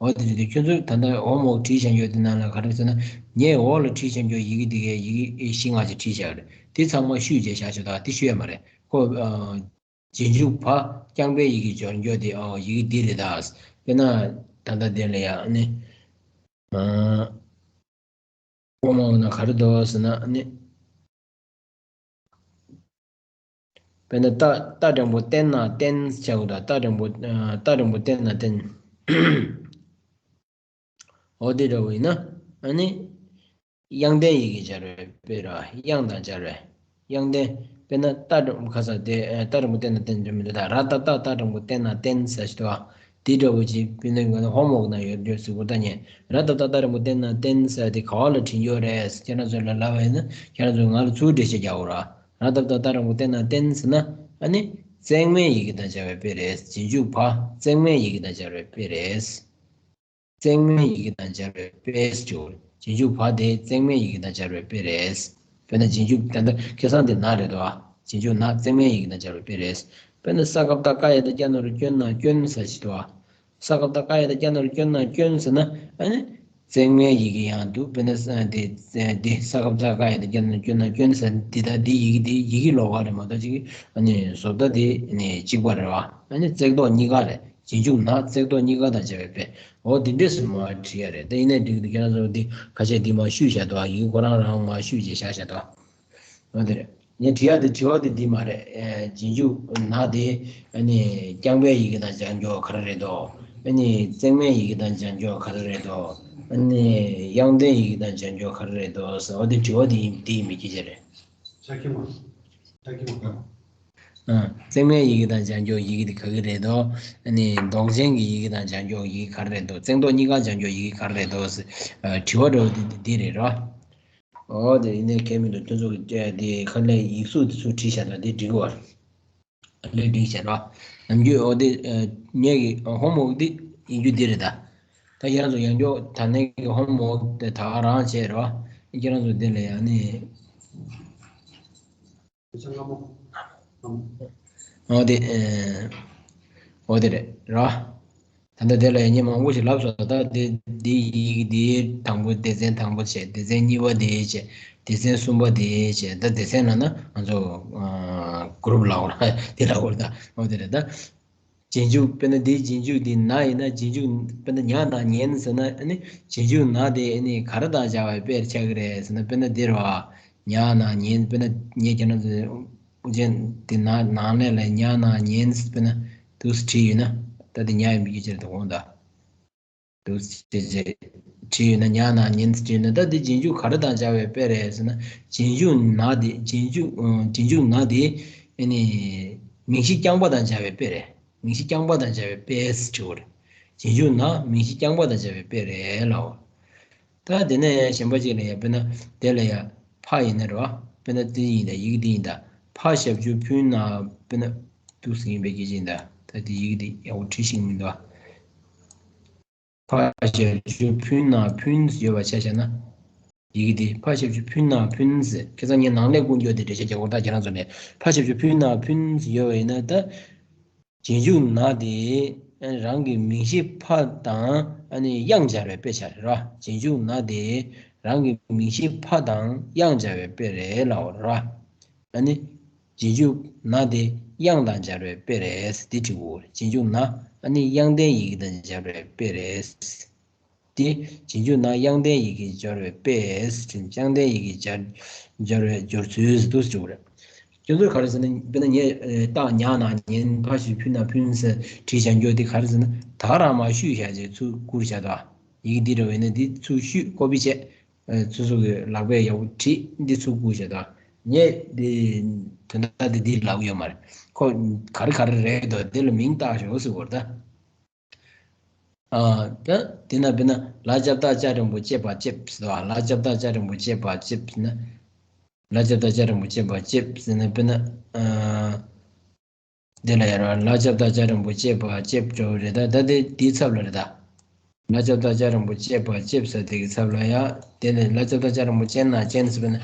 འོ་དེ་རེད་དེ། ཁྱོད་ཚོས་ད་ལྟ་འོག་མ་འོག་བྲིས་བཞག་རྒྱུ་དེ་ནང་ལ་ག་རེ་ཟེར་ན། ངས་འོག་ལ་བྲིས་བཞག་རྒྱུ་ཡི་གེ་དེ་གའི་ཡི་གེ་བཞི་ལྔ་ཅིག་བྲིས་བཞག་རེད། དེ་ཚང་མ་བཤུས་བྱས་བཞག་ཆོག་ད་དེ་བཤུས་ཡ་མ་རེད་ཁོ། རྗེས་འཇུག་བ་རྐྱང་པའི་ཡི་གེ་སྦྱོར་རྒྱུ་དེ། ཨོ་ཡི་གེ་འདི་རེད་ད། དཔེར་ན་ད་ལྟ་དེ་ལ་ཡ་ནི། ཁོ་མ་འོངས་ན་ག་རེ་འདུག་ཟེར་ན་ནི། དཔེར་ན་རྟ་རྟ་འགྲེང་བུ་བསྟན་ན་བསྟན་ཟེར་བྱ་དགོས་དང་། རྟ་འགྲེང་བུ་ཨ་རྟ་འགྲེང་བུ་བསྟན་ན་བསྟན། འོ་དེ་འདྲ་བོ་ཡིན་ན་ཨ་ནི། དབྱངས་ལྡན་ཡི་གེ་སྦྱར་བའི་དཔེ་རེད། དབྱངས་དང་སྦྱར་བའི། དབྱངས་ལྡན། དཔེར་ན་རྟ་འགྲེང་བུ་ཁ་ས་དེ་ཨ་རྟ་འགྲེང་བུ་བསྟན་ན་བསྟན་འགྲོ་མི་འདུག་ད་ར་ཏ་ཏ་རྟ་འགྲེང་བུ་བསྟན་ན་བསྟན་ཟེར་ཞིག་འདུག་ཨ། དེ་འདྲ་བོ་ཅིག་དཔེར་ན་ཧོ་མོག་ན་ཡོད་རྒྱུ་ཟེར་གོ་ད་ཉན། ར་ཏ་ཏ་རྟ་འགྲེང་བུ་བསྟན་ན་བསྟན་ཟེར་དེ་ག་བ་ལ་བྲིས་ཡོད་རེད། ཁྱེད་རང་ཚོ་ལ་ལབ་པ་ཡིན་ན་ཁྱེད་རང་ཚོས་ང་ལ་ཚུར་འགྲེལ་བཤད་རྒྱག་དགོས་ར། ར་ཏ་ཏ་རྟ་འགྲེང་བུ་བསྟན་ན་བསྟན་ཟེར་ན་ཨ་ནི། བརྩེགས་མའི་ཡི་གེ་དང་སྦྱར་བའི་དཔེ་རེད། རྗེས་འཇུག་བ་བརྩེགས་མའི་ཡི་གེ་དང་སྦྱར་བའི་དཔེ་རེད། བརྩེགས་མའི་ཡི་གེ་དང་སྦྱར་བའི་དཔེ་ཞུ། རྗེས་འཇུག་བ་དེ་བརྩེགས་མའི་ཡི་གེ་དང་སྦྱར་བའི་དཔེ་རེད། དཔེར་ན་རྗེས་འཇུག་ད་ལྟ་ཁ་སང་དེ་ན་རེད་དོ། རྗེས་འཇུག་ན་བརྩེགས་མའི་ཡི་གེ་དང་སྦྱར་བའི་དཔེ་རེད། དཔེར་ན་ས་ཀ་བཏགས་སྐ་ཡ་བཏགས་སྐྱ་ན་རོ་སྐྱོ་ན་སྐྱོན་ཟེར་ཞིག་འདུག་ཨ། ས་ཀ་བཏགས་སྐ་ཡ་བཏགས་སྐྱ་ན་རོ་སྐྱོ་ན་སྐྱོན་ཟེར་ན་ཨ་ནི། བརྩེགས་མའི་ཡི་གེ་ཡང་འདུག་དཔེར་ན་ས་དེ་དེ་ས་ཀ་བཏགས་སྐ་ཡ་བཏགས་སྐྱ་ན་རོ་སྐྱོ་ན་སྐྱོན་ཟེར་འདི་ད་འདི་ཡི་གེ་འདི་ཡི་གེ་ལོགས་ཀ་རེད་མ་གཏོགས་ཅིག་ཨ་ནི་བཟོ་ལྟ་དེ་ནི་གཅིག་པ་རེད་བ། ཨ་ནི་བརྩེགས་འདོགས་གཉིས་ཀ་རེད། རྗེས་འཇུག་ན་བརྩེགས་འདོགས་གཉིས་ཀ་དང་བཅས་པའི་དཔེ། འོ་འདི་འདྲས་སུ་མར་བྲིས་ཡ་རེད། དེ་ཡིན་ནའི་འགྲིག་འདུག་ཁྱེད་རང་ཚོ་འདི་ཁ་ཤས་འདི་མར་བཤུས་བཞག་འདུག་ཡི་གེ་ཁོ་རང་རང་མར་བཤུས་བྱས་བཞག་བཞག་འདུག་འོ་དེ་རེད། ངས་བྲིས་ཡ་དེ་བྲིས་པ་དེ་འདི་མ་རེད། ཨེ་རྗེས་འཇུག་ན་དེ་ཨ་ནི་རྐྱང་པའི་ཡི་གེ་དང་སྦྱར་འགྱོ་ག་རེ་རེད་དོ། ཨ་ནི་བརྩེགས་མའི་ཡི་གེ་དང་སྦྱར་འགྱོ་ག་རེ་རེད་དོ། ཨ་ནི་དབྱངས་ལྡན་ཡི་གེ་དང་སྦྱར་འགྱོ་ག་རེ་རེད་དོ་ཟེར། འོ་དེ་དྲི་བ་དེ་ཡིན་དེ་ཡིན་མི་སྐད་ཆ་རེད། ཆ་ཁྱི་མ། ཆ་ཁྱི་མ། ཨ། བརྩེགས་མའི་ཡི་གེ་དང་སྦྱར་འགྱོ་ཡི་གེ་དེ་ག་གི་རེད་དོ། ཨ་ནི་འདོགས་ཅན་གྱི་ཡི་གེ་དང་སྦྱར་འགྱོ་ཡི་གེ་ག་རེ་རེད་དོ། བརྩེགས་འདོགས་གཉིས་ཀ་སྦྱར་འགྱོ་ཡི་གེ་ག་རེ་རེད་དོ་ཟེར། ཨ། དྲི་བ་འདྲ་བོ་དེ་དེ་རེད་རོ། འོ་དེ་ཡིན་ནའི་ཁས་མི་འདུག་ཁྱོད་ཚོ་གི་དེ་ཁ་ལས་ཡིག་གཟུགས་དེ་ཚུར་བྲིས་བཞག་ན་དེ་འགྲིག་གི་བ། ལས་འགྲིག་བྱས་རོ། ནམ་རྒྱུན་འོ་དེ་ངེད་ཀྱི་ཧོམ་ཝོག་དེ་ཡིན་རྒྱུ་དེ་རེད་ད། ད་ཁྱེད་རང་ཚོ་ཡང་བསྐྱར་ད་ནས་ཀྱི་ཧོམ་ཝོག་དེ་ད་ག་རང་བྱས་རོ། ཁྱེད་རང་ཚོ་དེ་ལ་ཡང་ནི། འོ་དེ། འོ་དེ་རེད་རོ། ད་ལྟ་དེ་ལ་ཡང་ཉིན་མང་པོ་ཞིག་ལབ་སོང་། ད་དེ་འདི་ཡིག་འདི་དང་པོ་སྡེ་ཚན་དང་པོ་བྱས། སྡེ་ཚན་གཉིས་པ་དེ་བྱས། སྡེ་ཚན་གསུམ་པ་དེ་བྱས། ད་སྡེ་ཚན་ལབ་ན་ང་ཚོ་གུ་རུབ་ལབ་དགོས་ར། དེ་ལབ་དགོས་རེད་ད། འོ་དེ་རེད་ད། རྗེས་འཇུག་དཔེར་ན་འདིའི་རྗེས་འཇུག་འདི་ན་ཡིན་ན། རྗེས་འཇུག་དཔེར་ན་ཉ་ན་ཉན་ཟེར་ན་ཨ་ནི་རྗེས་འཇུག་ན་དེ་ཨ་ནི་ག་རེ་དང་སྦྱར་བའི་དཔེར་ཆགས་ཀྱི་རེད་ཟེར་ན། དཔེར་ན་འདིར་བ། ཉ་ན་ཉན། དཔེར་ན་ངས་ཁྱེད་རང་ཚོ་དབུ་ཅན་དེ་ན་ནང་ལས་ལ་ཉ་ན་ཉན་དཔེར་ན་འདུག་སེ་བྲིས་ཡོད་ན། ད་དེ་ཉ་ཡིན་པའི་ཕྱིར་དུ་འོང་ད། འདུག་སེ་བྲིས་ཡོད་ན། ཉ་ན་ཉན་བྲིས་ན། ད་དེ་རྗེས་འཇུག་ག་རེ་དང་སྦྱར་བའི་དཔེ་རེད་ཟེར་ན། རྗེས་འཇུག་ན་དེ་རྗེས་འཇུག་ཨ། རྗེས་འཇུག་ན་དེ་ཨ་ནི་མིང་གཞི་རྐྱང་པ་དང་སྦྱར་བའི་དཔེ་རེད། མིང་གཞི་རྐྱང་པ་དང་སྦྱར་བའི་དཔེ་ཟེར་གྱི་ཡོད་རེད། རྗེས་འཇུག་ན་མིང་གཞི་རྐྱང་པ་དང་སྦྱར་བའི་དཔེ་རེད་ལབ། ད་དེ་ནས་གཞན་པ་ཅིག་ལ་ཡ། དཔེར་ན་དེ་ལ་ཡ་ཕ་ཡིན་ན་རེད་བ། དཔེར་ན་དེ་ཡིན་ད། ཡི་གེ་དེ་ཡིན་ད། ཕ་ཞབས་ཀྱུ་ཕུ་ན། དཔེར་ན་འདུག་སེ་ཡིན་པའི་སྐད་ཆ་ཡིན་ད། ད་དེ་ཡི་གེ་དེ་ཡག་པོ་བྲིས་ཤེས་ཀྱི་མི་འདུག་བ། ཕ་ཞབས་ཀྱུ་ཕུ་ན་ཕུན་ཡོད་པ་ཆ་བཞག་ན། ཡི་གེ་འདི་ཕ་ཞབས་ཀྱུ་ཕུ་ན་ཕུན་ཟེར། ཁ་སང་ངས་ནང་ལས་ཀུན་སྐྱོར་དེ་འགྲེལ་བཤད་རྒྱག་གོ་ད་ཁྱེད་རང་ཚོ་ནས། ཕ་ཞབས་ཀྱུ་ཕུ་ན་ཕུན་ཡོད་པ་ཡིན་ན། ད་རྗེས་འཇུག་ན་དེ་རང་གི་མིང་གཞི་ཕ་དང་ཨ་ནི་དབྱངས་སྦྱར་བའི་དཔེ་ཆ་རེད་ར། རྗེས་འཇུག་ན་དེ་རང་གི་མིང་གཞི་ཕ་དང་དབྱངས་སྦྱར་བའི་དཔེ་རེད་ལབ་པ་རེད་ར། ཨ་ནི། རྗེས་འཇུག་ན་དེ་དབྱངས་དང་སྦྱར་བའི་དཔེ་རེད་འདི་བྲིས་དགོས། རྗེས་འཇུག་ན་ཨ་ནི་དབྱངས་ལྡན་ཡི་གེ་དང་སྦྱར་བའི་དཔེ་རེད། དེ་རྗེས་འཇུག་ན་དབྱངས་ལྡན་ཡི་གེ་སྦྱར་བའི་དཔེ། དབྱངས་ལྡན་ཡི་གེ་སྦྱར་སྦྱར་བའི་སྦྱོར་ཚུལ་འདུག་སེ་བྲིས་དགོས་རེད། ཁྱོད་ཚོས་ག་རེ་ཟེར་ན། དཔེར་ན་ངས་རྟགས་ཉ་ན་ཉན། ཕ་ཞབས་ཀྱུ་ཕུ་ན་ཕུན་ཟེར་བྲིས་བཞག་རྒྱུ་དེ་ག་རེ་ཟེར་ན། ད་ག་རང་མར་བཤུས་བཞག་བྱས་ཚུར་བསྐུར་བཞག་དང་། ཡི་གེ་འདི་འདྲ་བས་ན་འདི་ཚུར་བཤུས་ཀོ་པི་བྱས། ཨ། སོ་སོ་གི་ལག་པས་ཡག་པོ་བྲིས། འདི་ཚུར་བསྐུར་བྱས་དང་། ངས་འདི་དོན་དག་འདི་འདི་ལབ་ཡོད་མ་རེད། ཁོ་ག་རེ་ག་རེ་རེད་དོ། འདི་ལ་མིང་བཏགས་ཤོག་ཟེར་བ་རེད་ད། ཨ། ད་དེ་ན་དཔེར་ན་ལ་ལྕགས་བཏགས་ལྕགས་འགྲེང་བུ་ལྕེབ་པ་ལྕེབས་ཟེར་བ། ལ་ལྕགས་བཏགས་ལྕགས་འགྲེང་བུ་ལྕེབ་པ་ལྕེབས་ཟེར་ན། ལ་ལྕགས་བཏགས་ལྕགས་འགྲེང་བུ་ལྕེབ་པ་ལྕེབས་ཟེར་ན། དཔེར་ན། ཨ། དེ་ལ་ཡར་ལ་ལྕགས་བཏགས་ལྕགས་འགྲེང་བུ་ལྕེབ་པ་ལྕེབ་འགྲོ་བ་རེད་ད། ད་དེ་དེའི་ཚབ་ལ་རེད་ད། ལ་ལྕགས་བཏགས་ལྕགས་འགྲེང་བུ་ལྕེབ་པ་ལྕེབས་ཟེར་དེ་གི་ཚབ་ལ་ཡ། དེ་ནས་ལ་ལྕགས་བཏགས་ལྕགས་འགྲེང་བུ་ལྕེ་ན་ལྕེན་ཟེར་བས་ན།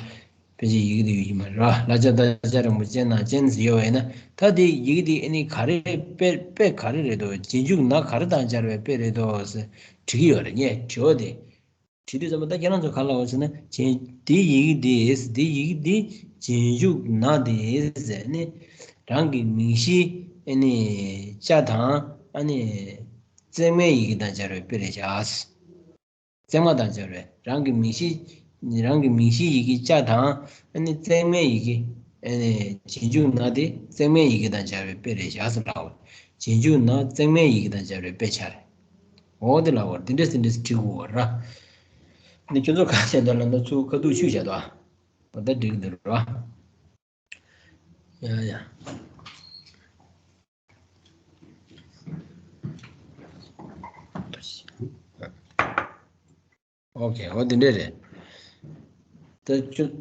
ཕལ་ཆེར་ཡི་གེ་དེ་ཡོད་ཀྱི་མ་རེད་བ། ལ་ལྕགས་བཏགས་ལྕགས་འགྲེང་བུ་ལྕེ་ན་ལྕེན་ཟེར་ཡོད་པ་ཡིན་ན། ད་དེ་ཡི་གེ་དེ་ཨ་ནི་ག་རེ་དཔེ་དཔེ་ག་རེ་རེད་དོ། རྗེས་འཇུག་ན་ག་རེ་དང་སྦྱར་བའི་དཔེ་རེད་དོ་ཟེར་དྲི་གི་ཡོད་རེད། ངས་དྲི་བ་དེ། དྲི་དུས་ཙམ་པ་ད་ཁྱེད་རང་ཚོ་ག་ལབ་པ་ཟེར་ན། རྗེས་འདི་ཡི་གེ་འདི་འདི་ཡི་གེ་འདི་རྗེས་འཇུག་ན་དེ་ཟེར་ནི། རང་གི་མིང་གཞི་ཨ་ནི་ཅ་དང་ཨ་ནི་བརྩེགས་མའི་ཡི་གེ་དང་སྦྱར་བའི་དཔེ་རེད་བཞག་བརྩེགས་མ་དང་སྦྱར་བའི་རང་གི་མིང་གཞི་ རང་གི་མིང་གཞིའི་ཡི་གེ་ཅ་དང་། ཨ་ནི་བརྩེགས་མའི་ཡི་གེ། ཨ་ནི་རྗེས་འཇུག་ན་དེ་བརྩེགས་མའི་ཡི་གེ་དང་སྦྱར་བའི་དཔེ་རེད་བཞག་ཟེར་ལབ་པ། རྗེས་འཇུག་ན་བརྩེགས་མའི་ཡི་གེ་དང་སྦྱར་བའི་དཔེ་ཆ་རེད། འོ་དེ་ལབ་པ་རེད། དེ་འདྲས་དེ་འདྲས་བྲིས་དགོས་པ་རེད། ཨ་ནི་ཁྱོད་ཚོ་ག་རེ་བྱས་འདུག་ལབ་ན་ཚུར་ཁ་ཐུག་ཆུ་བཞག་འདུག་ཨ། འོ་ད་འགྲིག་འདུག་ར། ཡ་ཡ། ཨོ་ཁེ། འོ་དེ་འདྲས་རེད། ད་ཁྱོད།